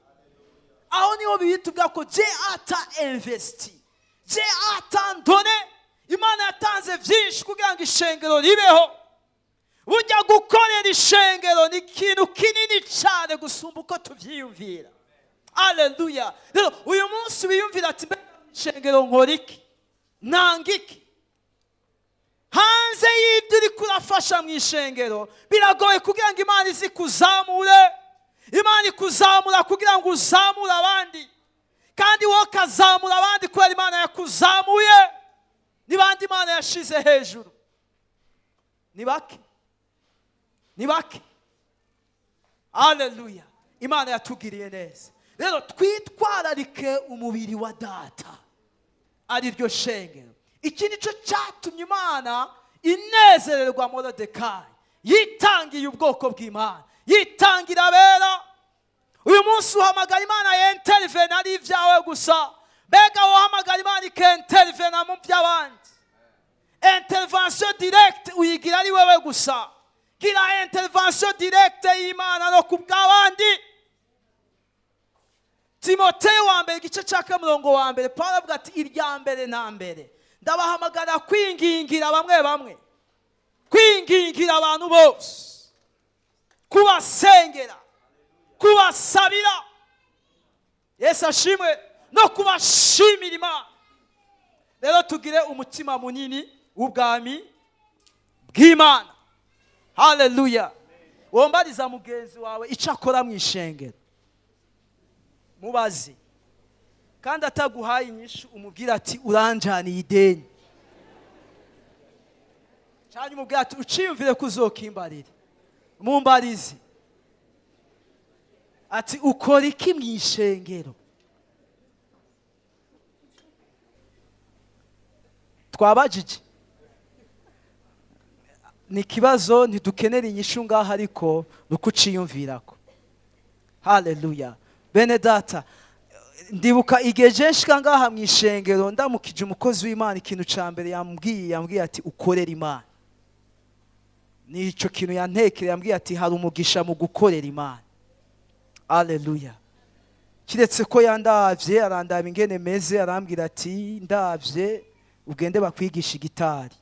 Aho niho bibiri tubwira ko Dieu a tant investi, Dieu a tant donné. Imana yatanze byinshi kugira ngo ishengero ribeho. Burya gukorera ishengero ni ikintu kinini cyane gusumba uko tubyiyumvira. Aleluya. Rero uyu munsi wiyumvira ati mbega ishengero nkora iki, nanga iki? Hanze y'ibyo uri kurafasha mu ishengero, biragoye kugira ngo Imana izi kuzamure. Imana ikuzamura kugira ngo uzamure abandi, kandi wowe ukazamura abandi kubera Imana yakuzamuye. Ni bande Imana yashize hejuru? Ni bake, ni bake. Aleluya. Imana yatugiriye neza. Rero twitwararike umubiri wa Data, ari ryo shengero. Iki nicyo cyatumye Imana inezererwa Morodekayi. Yitangiye ubwoko bw'Imana, yitangira abera. Uyu munsi uhamagara Imana yenterivena ari ibyawe gusa? Mbega uhamagara Imana ikenterivena mu by'abandi? Intervention directe uyigira ari wewe gusa? Gira intervention directe y'Imana no ku bw'abandi. Timoteyo wa mbere igice cya murongo wa mbere, Paul avuga ati irya mbere na mbere ndabahamagara kwingingira bamwe bamwe, kwingingira abantu bose, kubasengera, kubasabira, Yesu ashimwe, no kubashimira Imana. Rero tugire umutima munini w'ubwami bw'Imana. Haleluya. Wombariza mugenzi wawe icyo akora mu ishengero, mubaze, kandi ataguhaye inyishu umubwira ati uranjaniye ideni. Cyane umubwira ati uciyumvire ko uzokimbarira. Mumbarize ati ukora iki mu ishengero? Twabajije ni ikibazo, ntidukenera inyishu ngaho, ariko ni uko uciyumvirako. Haleluya. Bene data, ndibuka igihe jenshika ngaha mu ishengero, ndamukije umukozi w'Imana, ikintu ca mbere yambwiye ati ukorera Imana. Nico kintu yantekere, yambwiye ati hari umugisha mu gukorera Imana. Haleluya. Kiretse ko yandavye, arandaba ingene meze, arambwira ati ndavye ugende bakwigisha igitari.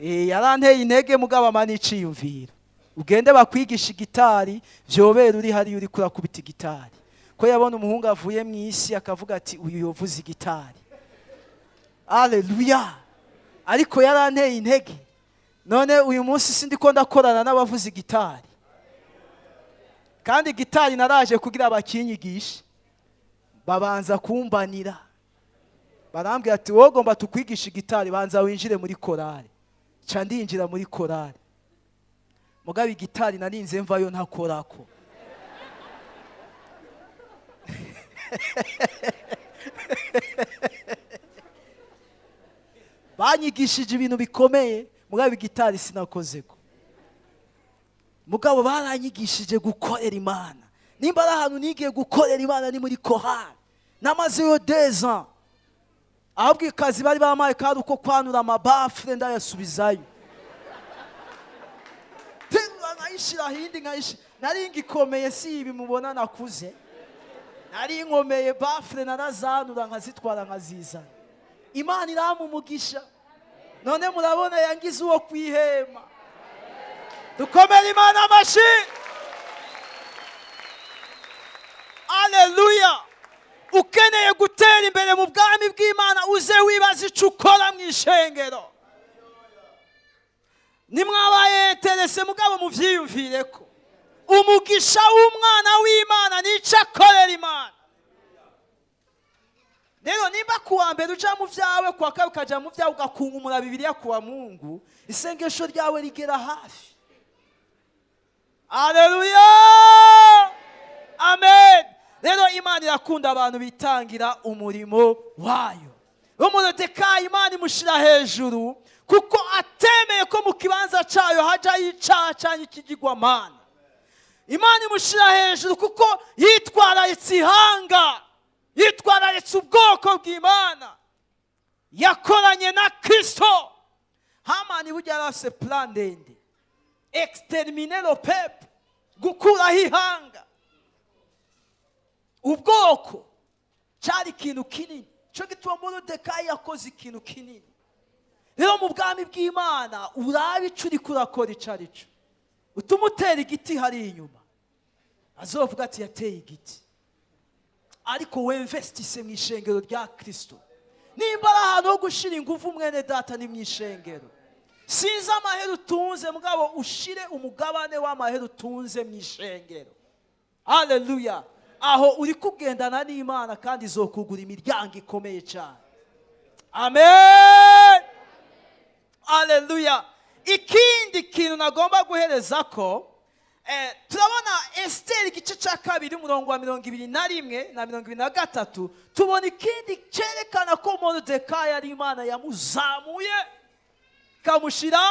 Yaranteye intege mugabo amana iciyumviro. Ugende bakwigisha igitari, vyobera uri hariya uriko urakubita igitari. Ko yabona umuhungu avuye mu isi akavuga ati uyu yovuza igitari. Haleluya. Ariko yaranteye intege. None uyu munsi sindiko ndakorana n'abavuza igitari. Kandi gitari naraje kugira bakinyigishe. Babanza kumbanira. Barambwira ati wowe ugomba tukwigisha igitari, banza winjire muri korale. Ca ndinjira muri korale. Mugabo igitari narinze mvayo ntakorako. Banyigishije ibintu bikomeye, mugabo igitari sinakozeko. Mugabo baranyigishije gukorera Imana. Nimba ari ahantu nigiye gukorera Imana ni muri korale. Namazeyo 2 ans. Ahubwo ikazi bari bamaye kandi uko kwanura amabafure ndayasubizayo. Terura nkayishira hindi nkayishira. Nari ngikomeye, si ibi mubona nakuze. Nari nkomeye, bafure narazanura nkazitwara nkazizana. Imana iramumugisha. None murabona yangize uwo kwihema. Dukomere Imana amashi. Haleluya. Ukeneye gutera imbere mu bwami bw'Imana, uze wibaze ico ukora mu ishengero. Nimwabaye interese mugabo muvyiyumvireko. Umugisha w'umwana w'Imana nico akorera Imana. Rero nimba kuwa mbere uja mu vyawe, kuwa kabiri ukaja mu vyawe, ugakunkumura Bibiliya kuwa Mungu, isengesho ryawe rigera hafi. Haleluya. Amen. Rero Imana irakunda abantu bitangira umurimo wayo. Moridekayi Imana imushira hejuru kuko atemeye ko mu kibanza cayo haja icaha canke ikigirwamana. Imana imushira hejuru kuko yitwararitse ihanga, yitwararitse ubwoko bw'Imana, yakoranye na Kristo. Hamani burya yari afise plan ndende, exterminer le peuple, gukuraho ihanga, ubwoko. Cari ikintu kinini. Ico gituma Moridekayi yakoze ikintu kinini. Rero mu bwami bw'Imana urabe ico uriko urakora ico ari cyo. Utuma utera igiti hariya inyuma, azovuga ati yateye igiti. Ariko wemvestise mu ishengero rya Kristo. Nimba ari ahantu ho gushira ingufu mwene data ni mu ishengero. Sinzi amahera utunze, mugabo ushire umugabane w'amahera utunze mu ishengero. Haleluya. Aho uri kugendana n'Imana kandi izokugura imiryango ikomeye cyane. Amen. Haleluya. Ikindi kintu nagomba guhereza ko turabona Esther igice cya kabiri umurongo wa 21 na 23, tubona ikindi cyerekana ko Moridekayi ari Imana yamuzamuye ikamushyira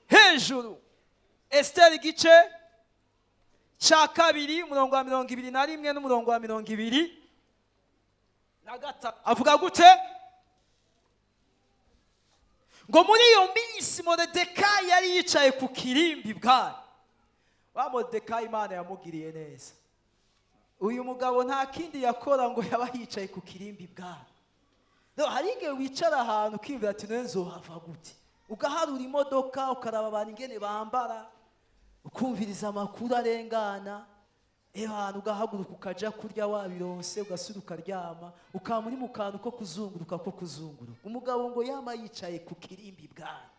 hejuru. Esther igice cya kabiri umurongo wa 21 n'umurongo wa 23 avuga gute? Ngo muri iyo minsi Moridekayi yari yicaye ku kirimbi bwayo. Wa Moridekayi Imana yamugiriye neza. Uyu mugabo nta kindi yakora ngo yaba yicaye ku kirimbi bwayo. No, hari igihe wicara ahantu ukiyumvira ati none nzohava gute? Ugaharura imodoka, ukaraba abantu ingene bambara, ukumviriza amakuru arengana, abantu ugahaguruka ukaja kurya wabironse, ugasubira ukaryama, ukaba uri mu kantu ko kuzunguruka ko kuzunguruka. Umugabo ngo yama yicaye ku kirimbi bwami.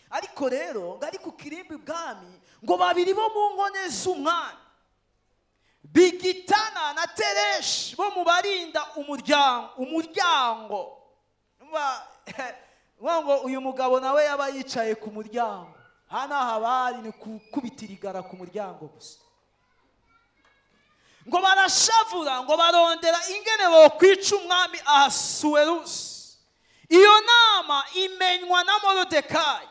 Ariko rero ngo ari ku kirimbi bwami, ngo babiri bo mu nkone z'umwami, Bigitana na Tereshi bo mu barinda umuryango. Ngo uyu mugabo nawe yaba yicaye ku muryango. Hano haba ni kukubitirigara ku muryango gusa. Ngo barashavura, ngo barondera ingene bokwica umwami Ahasuwerusi. Iyo nama imenywa na Morodekayi,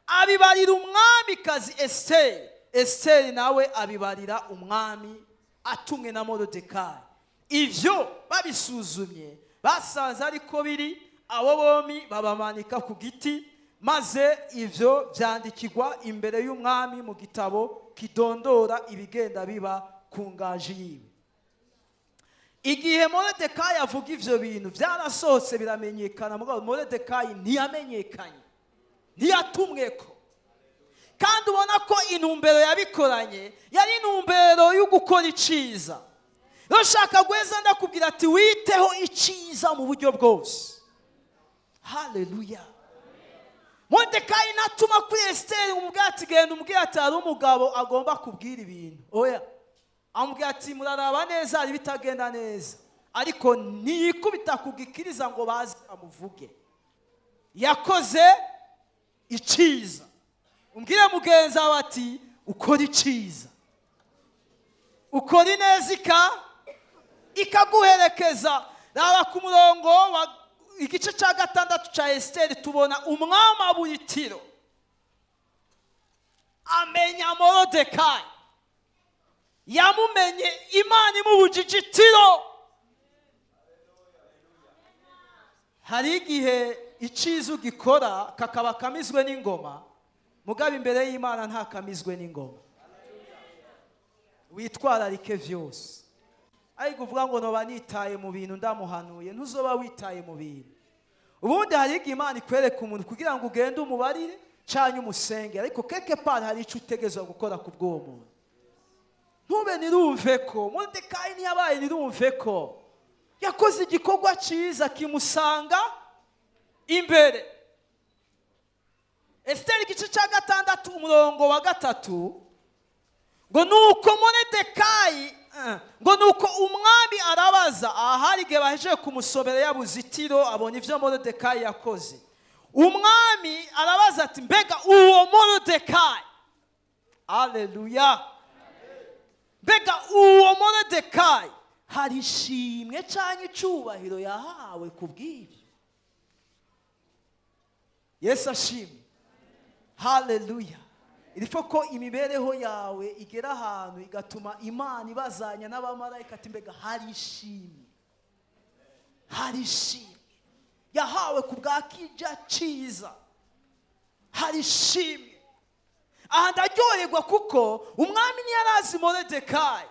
abibarira umwamikazi Esiteri. Esiteri nawe abibarira umwami atumwe na Morodekayi. Ibyo babisuzumye, basanze ariko biri. Abo bombi babamanika ku giti, maze ibyo byandikirwa imbere y'umwami mu gitabo kidondora ibigenda biba ku ngaji yiwe. Igihe Morodekayi avuga ibyo bintu, byarasohotse biramenyekana. Mugabo Morodekayi ntiyamenyekanye, ntiyatumwe ko. Kandi ubona ko intumbero yabikoranye yari intumbero yo gukora iciza. Rero ushaka guheza, ndakubwira ati: witeho iciza mu buryo bwose. Haleluya! Morodekayi natuma kuri Esiteri, umubwira ati: genda umubwira ati hari umugabo agomba kubwira ibintu. Oya, amubwira ati: muraraba neza, hari ibitagenda neza. Ariko ntiyikubita ku gikiriza ngo baze amuvuge. Yakoze iciza. Umbwire mugenzi wawe ati: ukora iciza, ukora ineza ikaguherekeza. Raba ku murongo wa igice cya 6 cya Esiteri, tubona umwami aburitiro amenya Morodekayi. Yamumenye Imana imubujije itiro. Hari igihe iciza ugikora kakaba kamizwe n'ingoma, mugabo imbere y'Imana ntakamizwe n'ingoma. Witwararike vyose. Ariko uvuga ngo noba nitaye mu bintu ndamuhanuye, ntuzoba witaye mu bintu. Ubundi hari igihe Imana ikwereka umuntu kugira ngo ugende umubarire canke umusenge, ariko quelque part hari ico utegerezwa gukora ku bw'uwo muntu. Ntube nirumve ko Moridekayi ntiyabaye nirumve ko yakoze igikorwa cyiza kimusanga imbere. Esiteri igice cya 6, umurongo wa 3, ngo nuko Moridekayi, ngo nuko umwami arabaza. Aha hari igihe bahejeje kumusomera yabuze itiro, abona ibyo Moridekayi yakoze. Umwami arabaza ati: mbega uwo Moridekayi, aleluya, mbega uwo Moridekayi hari ishimwe cyangwa icyubahiro yahawe ku bw'ibyo? Yesu ashimwe! Haleluya! Irifo ko imibereho yawe igera ahantu igatuma Imana ibazanya n'abamarayika ati: mbega hari ishimwe, hari ishimwe yahawe ku bwa kija cyiza, hari ishimwe? Aha ndaryoherwa kuko umwami ntiyarazi Moridekayi,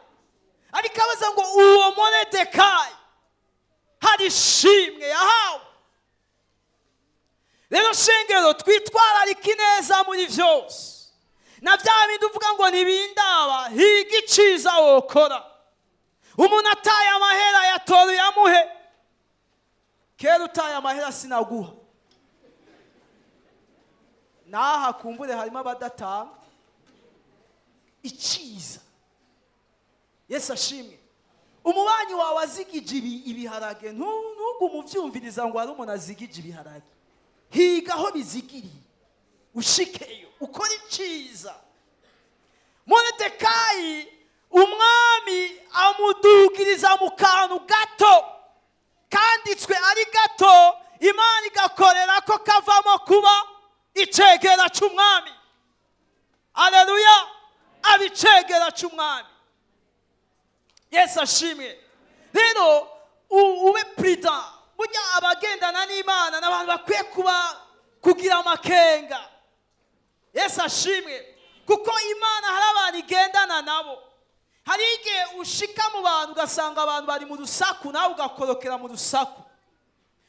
ariko abaza ngo: uwo Moridekayi hari ishimwe yahawe? Rero shengero, twitwararike ineza muri byose. Na bya bindi uvuga ngo ntibindaba, higa iciza wokora. Umuntu ataye amahera, yatora uyamuhe. Kera utaye amahera sinaguha. N'aha kumbure harimo abadatanga iciza. Yesu ashimwe! Umubanyi wawe azigije ibiharage, ntugume ubyumviriza ngo hari umuntu azigije ibiharage. Higa aho bizigiriye, ushikeyo ukora iciza. Moridekayi umwami amudugiriza mu kantu gato kanditswe ari gato, Imana igakorera ko kavamo kuba icegera cy'umwami. Aleluya! Aba icegera cy'umwami. Yesu ashimwe! Rero ube prudent. Burya abagendana n'Imana ni abantu bakwiye kuba kugira amakenga. Yesu ashimwe! Kuko Imana hari abantu igendana nabo. Hari igihe ushika mu bantu ugasanga abantu bari mu rusaku, nawe ugakorokera mu rusaku.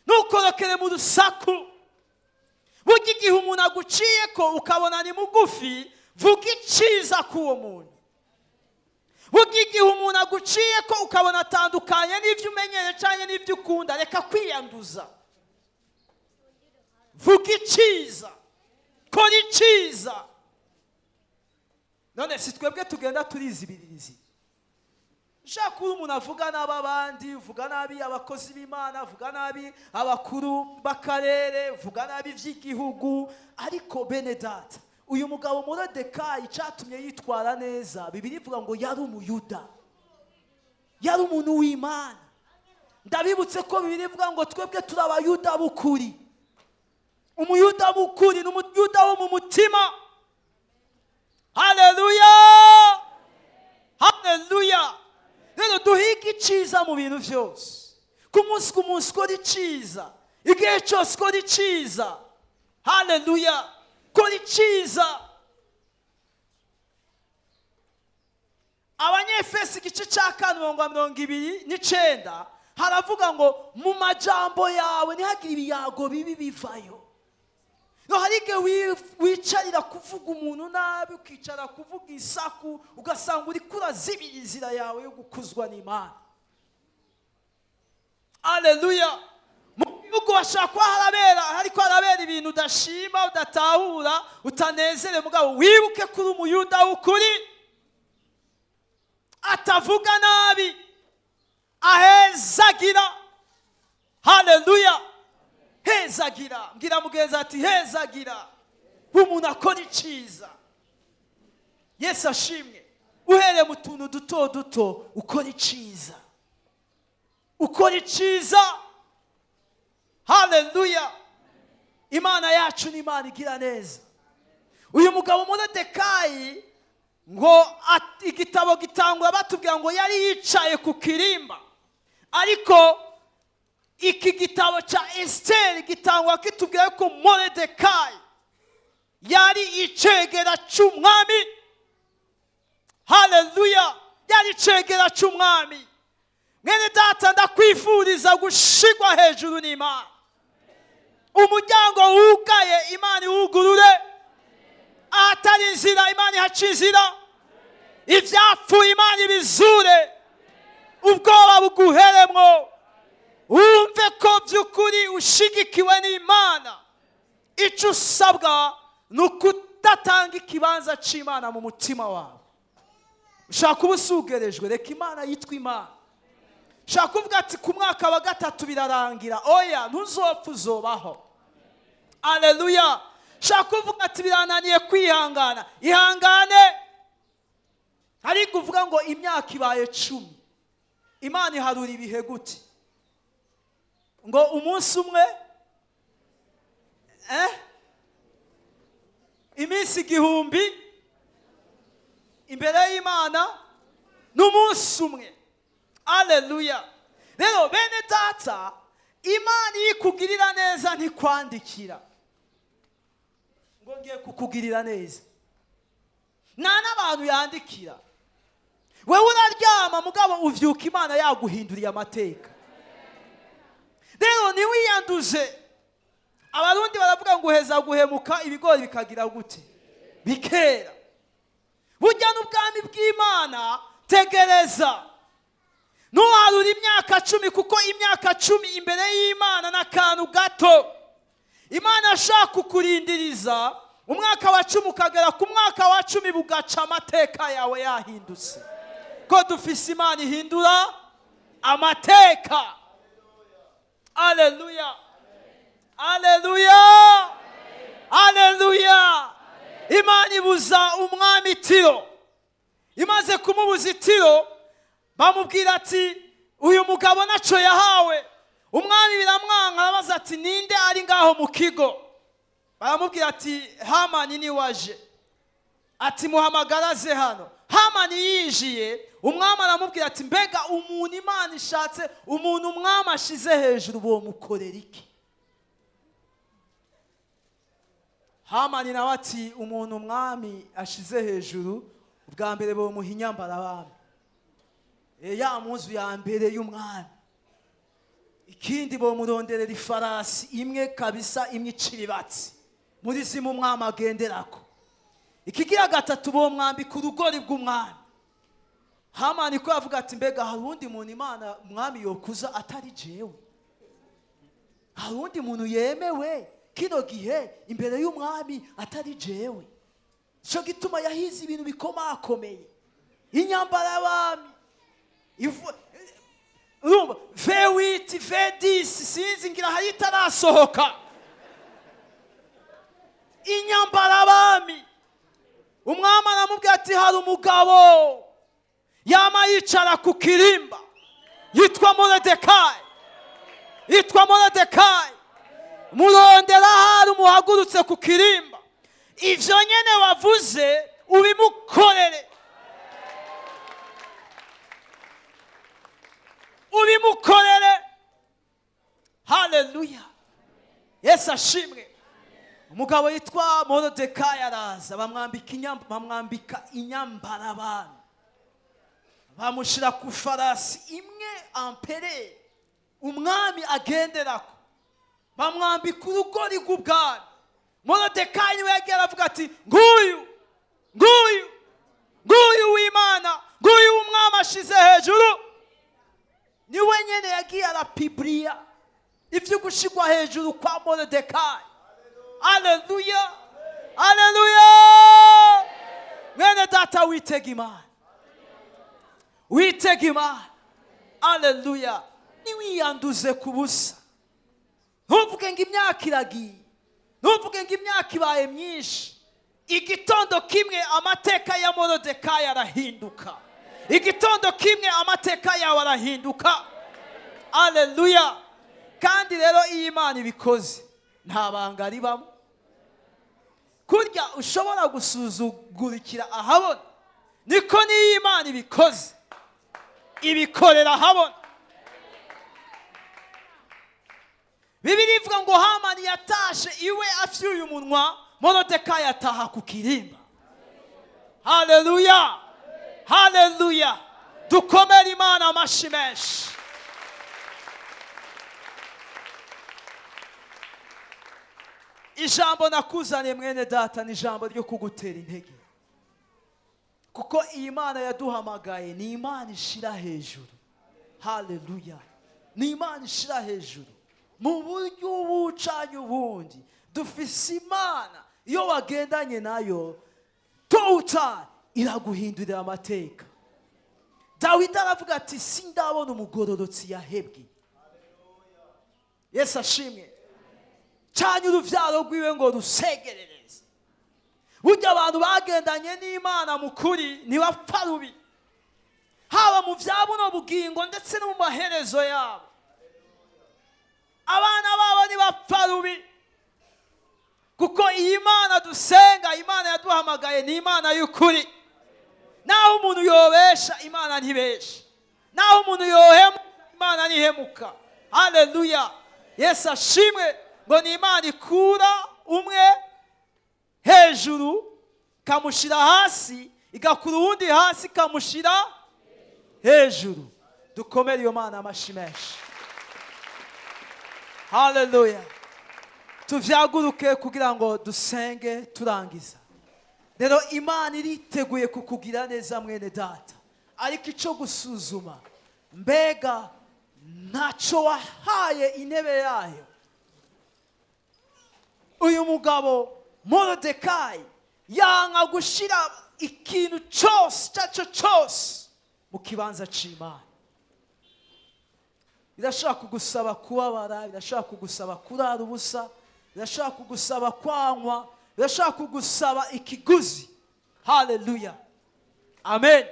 Ntukorokere mu rusaku. Burya igihe umuntu aguciye ko ukabona ni mugufi, vuga iciza k'uwo muntu. Burya igihe umuntu aguciye ko ukabona atandukanye n'ibyo umenyereye cyangwa n'ibyo ukunda, reka kwiyanduza, vuga iciza, kora iciza. None si twebwe tugenda turizibiririza? Ushaka kuba umuntu avuga nabi abandi, uvuga nabi abakozi b'Imana, avuga nabi abakuru b'akarere, uvuga nabi iby'igihugu. Ariko bene data, uyu mugabo Moridekayi, icyatumye yitwara neza, Bibiliya ivuga ngo yari Umuyuda, yari umuntu w'Imana. Ndabibutse ko Bibiliya ivuga ngo twebwe turi Abayuda b'ukuri. Umuyuda w'ukuri ni Umuyuda wo mu mutima. Haleluya, haleluya! Rero duhige iciza mu bintu byose, ku munsi ku munsi ukora iciza, igihe cyose ukora iciza. Haleluya, kora iciza. Abanyefesi igice cya 4, umurongo wa 29, haravuga ngo mu majambo yawe ntihagire ibiyago bibi bivayo. No hari igihe wicarira kuvuga umuntu nabi, ukicara kuvuga isaku, ugasanga uri kurazibira inzira yawe yo gukuzwa n'Imana. Aleluya! Mu gihugu hashobora kuba harabera, ariko harabera ibintu udashima, udatahura, utanezerewe, mugabo wibuke ko uri Umuyuda w'ukuri, atavuga nabi, ahezagira. Haleluya, hezagira. Mbwira mugenzi ati hezagira umuntu akora iciza. Yesu ashimwe. Uhereye mu tuntu duto duto ukora iciza, ukora iciza. Haleluya! Imana yacu ni Imana igira neza. Uyu mugabo Moridekayi, ngo igitabo gitangwa batubwira ngo yari yicaye ku kirimba, ariko iki gitabo cya Esiteri gitangwa kitubwira ko Moridekayi yari icegera cy'umwami. Haleluya, yari icegera cy'umwami. Mwene data, ndakwifuriza gushigwa hejuru n'Imana. Umuryango wugaye, Imana iwugurure. Ahatari inzira, Imana ihaca inzira. Ibyapfuye, Imana ibizure. Ubwoba buguheremwo, wumve ko by'ukuri ushigikiwe n'Imana. Icyo usabwa ni ukudatanga ikibanza cy'Imana mu mutima wawe. Ushaka kuba usugerejwe, reka Imana yitwa Imana. Ushaka kuvuga ati ku mwaka wa 3 birarangira, oya, ntuzopfa, uzobaho. Aleluya! Ushaka kuvuga ati birananiye kwihangana, ihangane. Ariko uvuga ngo imyaka ibaye 10, Imana iharura ibihe gute? Ngo umunsi umwe, iminsi 1000 imbere y'Imana n'umunsi umwe. Aleluya! Rero bene data, Imana iyo ikugirira neza ntikwandikira ngo ngiye kukugirira neza. Nta n'abantu yandikira. Wewe uraryama, mugabo uvyuka Imana yaguhinduriye amateka. Rero ntiwiyanduze. Abarundi baravuga ngo uheza guhemuka ibigori bikagira gute? Bikera. Burya n'ubwami bw'Imana, tegereza, ntuharure imyaka 10, kuko imyaka 10 imbere y'Imana ni akantu gato. Imana ashaka kukurindiriza umwaka wa 10, ukagera ku mwaka wa 10 bugaca amateka yawe yahindutse. Ko dufise Imana ihindura amateka. Aleluya, aleluya, aleluya! Imana ibuza umwami itiro. Imaze kumubuza itiro, bamubwira ati uyu mugabo ntacyo yahawe. Umwami biramwanka, arabaza ati ninde ari ngaho mu kigo? Baramubwira ati Hamani ni waje. Ati muhamagaraze hano. Hamani yinjiye, umwami aramubwira ati mbega umuntu Imana ishatse, umuntu umwami ashize hejuru bomukorera iki? Hamani nawe ati umuntu umwami ashize hejuru, ubwa mbere bomuha inyambara abami, ya munzu ya mbere y'umwami. Ikindi bomuronderera ifarasi imwe kabisa, imwe iciribatse muri zimwe umwami agenderako. Ikigira gatatu, bomwambika urugori bw'umwami. Hamani ko yavuga ati mbega hari uwundi muntu Imana umwami yokuza atari jewe? Hari uwundi muntu yemewe kino gihe imbere y'umwami atari jewe? Cyo gituma yahize ibintu bikomakomeye, inyambara y'abami. Urumva V8, V10, sinzi, ngira hari itarasohoka. Inyambara abami. Umwami aramubwira ati: "Hari umugabo yama yicara ku kirimba yitwa Moridekayi, yitwa Moridekayi. Murondera ahari, umuhagurutse ku kirimba. Ivyo nyene wavuze ubimukorere, ubimukorere." Haleluya, Yesu ashimwe. Umugabo yitwa Moridekayi araza, bamwambika inyambarabami, bamushyira ku farasi imwe ampere umwami agenderako, bamwambika urugori rw'ubwami. Moridekayi niwe yagiye aravuga ati: "Nguyu, nguyu, nguyu w'Imana, nguyu w'umwami ashize hejuru." Niwe nyine yagiye arapiburiya ibyo gushyirwa hejuru kwa Moridekayi. Aleluya, aleluya! Mwene data, witega Imana, witega Imana. Aleluya! Ntiwiyanduze ku busa. Ntuvuge ngo imyaka iragiye, ntuvuge ngo imyaka ibaye myinshi. Igitondo kimwe amateka ya Moridekayi arahinduka. Igitondo kimwe amateka yawe arahinduka. Aleluya! Kandi rero iyo Imana ibikoze nta banga ribamo. Kurya ushobora gusuzugurikira ahabona, niko n'iyo Imana ibikoze ibikorera ahabona. Bibiliya ivuga ngo Hamani yatashe iwe afyuye umunwa, Moridekayi ataha ku kirimba. Haleluya, haleluya! Dukomere Imana amashi menshi. Ijambo nakuzaniye, mwene data, ni ijambo ryo kugutera intege, kuko iyi Mana yaduhamagaye ni Imana ishira hejuru. Haleluya! Ni Imana ishira hejuru mu buryo ubucanye ubundi. Dufise Imana, iyo wagendanye nayo tuta iraguhindurira amateka. Dawidi aravuga ati: "Sindabona umugororotsi yahebwe." Yesu ashimwe. Canye uruvyaro rwiwe ngo rusegerereze. Burya abantu bagendanye n'Imana mu kuri ntibapfa rubi, haba mu bya buno bugingo ndetse no mu maherezo yabo. Abana babo ntibapfa rubi, kuko iyi Mana dusenga, Imana yaduhamagaye, ni Imana y'ukuri. Naho umuntu yobesha, Imana ntibesha. Naho umuntu yohemuka, Imana ntihemuka. Haleluya, Yesu ashimwe. Ngo ni Imana ikura umwe hejuru ikamushyira hasi, igakura uwundi hasi ikamushyira hejuru. Dukomere iyo Mana amashi menshi. Haleluya! Tuvyaguruke kugira ngo dusenge turangiza. Rero Imana iriteguye kukugira neza, mwene data, ariko icyo gusuzuma: mbega ntacyo wahaye intebe yayo? Uyu mugabo Moridekayi yanga gushyira ikintu cyose, icyo ari cyo cyose, mu kibanza cy'Imana. Birashobora kugusaba kubabara, birashobora kugusaba kurara ubusa, birashobora kugusaba kwanywa, birashobora kugusaba ikiguzi. Haleluya, amen,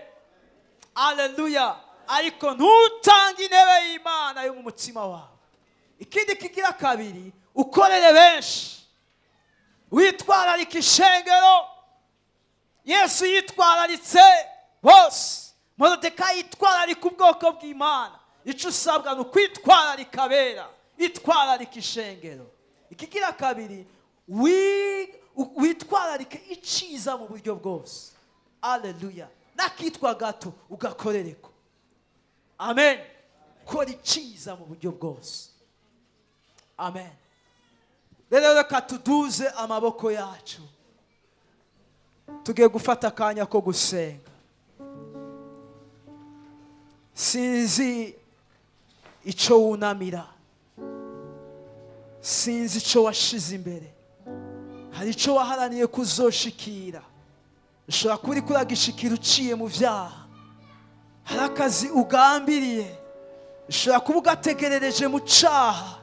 haleluya! Ariko ntutange intebe y'Imana yo mu mutima wawe. Ikindi kigira kabiri: ukorere benshi, witwararika ishengero. Yesu yitwararitse bose, Moridekayi yitwararika ubwoko bw'Imana. Icyo usabwa ni ukwitwararika abera, itwararika ishengero. Ikigira kabiri: witwararike iciza mu buryo bwose. Aleluya! N'akitwa gato ugakorereko. Amen. Kora iciza mu buryo bwose. Amen. Rero reka tuduze amaboko yacu, tugiye gufata akanya ko gusenga. Sinzi icyo wunamira, sinzi icyo washize imbere. Hari icyo waharaniye kuzoshikira, ushobora kuba uri kuragishikira uciye mu byaha. Hari akazi ugambiriye, ushobora kuba ugategerereje mu cyaha,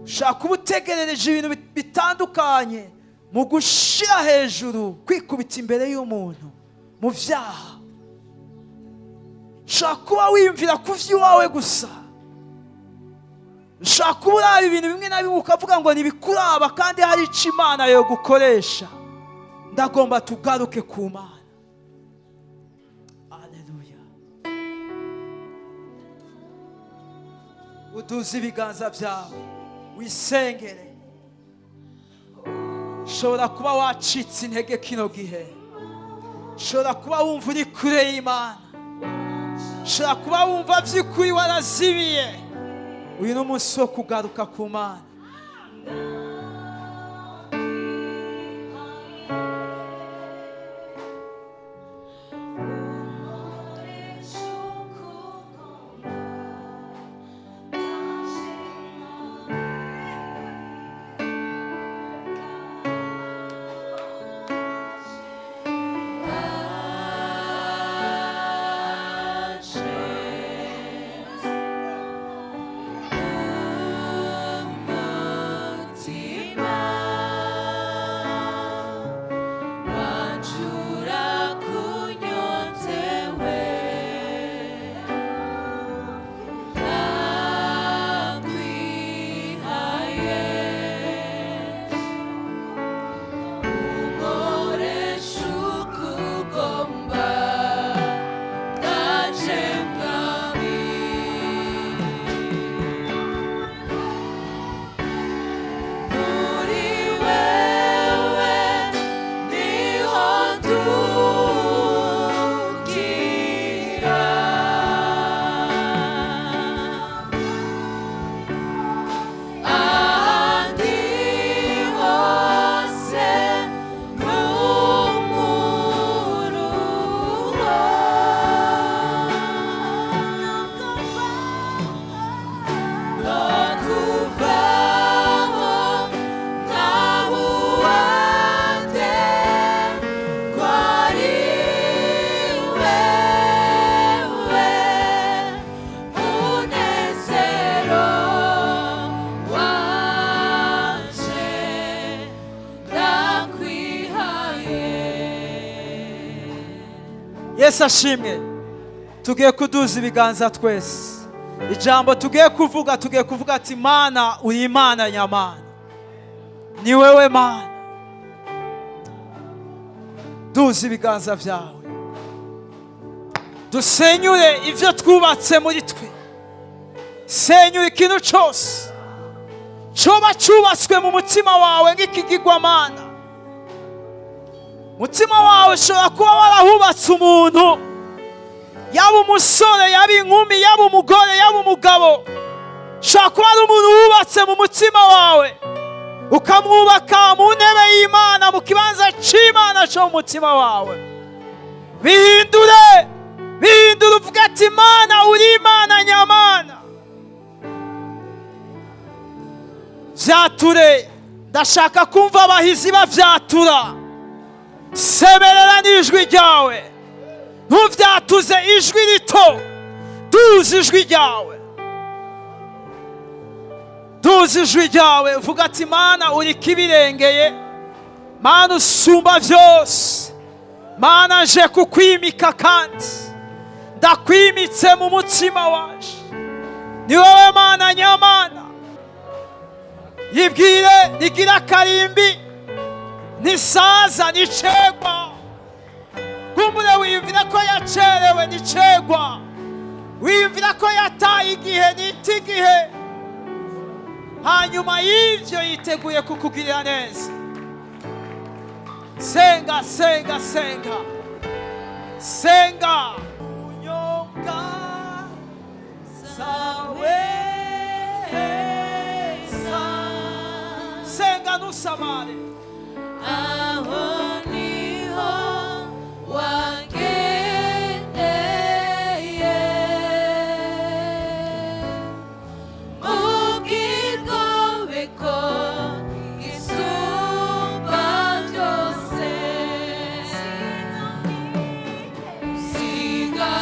ushobora kuba utegerereje ibintu bitandukanye mu gushyira hejuru, kwikubita imbere y'umuntu mu byaha. Ushobora kuba wiyumvira ku by'iwawe gusa, ushobora kuba uraba ibintu bimwe na bimwe ukavuga ngo ntibikuraba, kandi hari icyo Imana yo gukoresha. Ndagomba tugaruke ku Mana. Aleluya! Uduze ibiganza byawe, wisengere. Ushobora kuba wacitse intege kino gihe, ushobora kuba wumva uri kure y'Imana, ushobora kuba wumva by'ukuri warazibiye. Uyu ni umunsi wo kugaruka ku Mana. Umutima wancura kunyotewe, ndakwihaye, unkoresha uko ugomba, ndaje Mwami. Muri wewe niho dukira, ahandi hose n'umuruho, no kuvaho ntabuwande kwari wewe, munezero wanje, ndakwihaye. Yesu ashimwe! Tugiye kuduza ibiganza twese. Ijambo tugiye kuvuga, tugiye kuvuga ati: "Mana, uri Imana nyamana, ni wewe Mana." Duza ibiganza byawe, dusenyure ibyo twubatse muri twe. Senyura ikintu cyose coba cyubatswe mu mutima wawe nk'ikigirwamana. Umutima wawe ushobora kuba warahubatse umuntu, yaba umusore, yaba inkumi, yaba umugore, yaba umugabo. Ushobora kuba ari umuntu wubatse mu mutima wawe, ukamwubaka mu ntebe y'Imana, mu kibanza cy'Imana cyo mu mutima wawe. Bihindure, bihindure, uvuge ati: "Imana, uri Imana nyamana." Vyature! Ndashaka kumva abahizi bavyatura. Semerera n'ijwi ryawe, ntuvyatuze ijwi rito. Duza ijwi ryawe, duza ijwi ryawe, uvuga ati: "Mana, uri kibirengeye, Mana usumba byose, Mana nje kukwimika kandi ndakwimitse mu mutima waje, ni wowe Mana nyamana." Yibwire, rigira akarimbi, ntisaza, nicegwa. Kumbure wiyumvira ko yacerewe, nicegwa. Wiyumvira ko yataye igihe, nita igihe. Hanyuma y'ibyo yiteguye kukugirira neza. Senga, senga, senga, senga. Unyonga zawe, senga, ntusamare. Aho niho wangeneye, mu bwigobeko isumba byose, siga.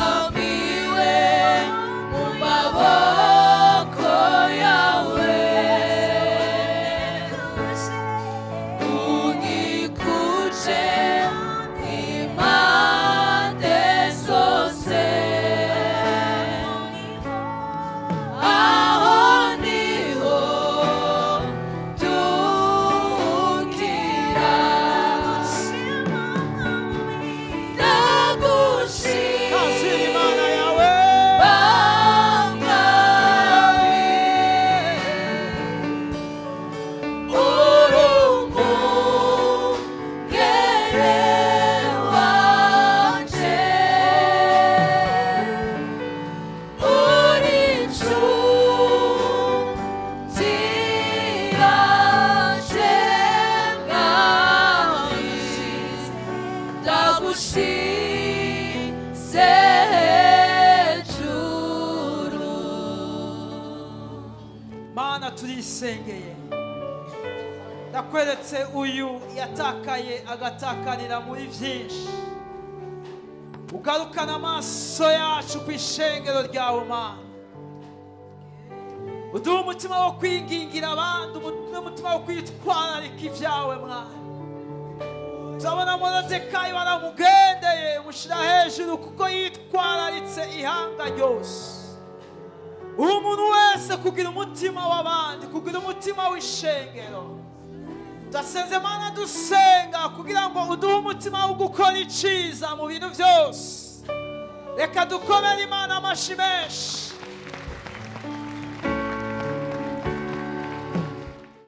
Turisengeye, ndakweretse uyu yatakaye, agatakarira muri byinshi. Ugarukana amaso yacu ku ishengero ryawe, Mana. Uduhe umutima wo kwingingira abandi, n'umutima wo kwitwararika ibyawe, mwana. Turabona Morodekayi waramugendeye, umushyira hejuru kuko yitwararitse ihanga ryose. Uwo muntu wese kugira umutima w'abandi, kugira umutima w'ishengero. Ndasenze Mana, dusenga kugira ngo uduhe umutima wo gukora iciza mu bintu byose. Reka dukomere Imana amashyi menshi.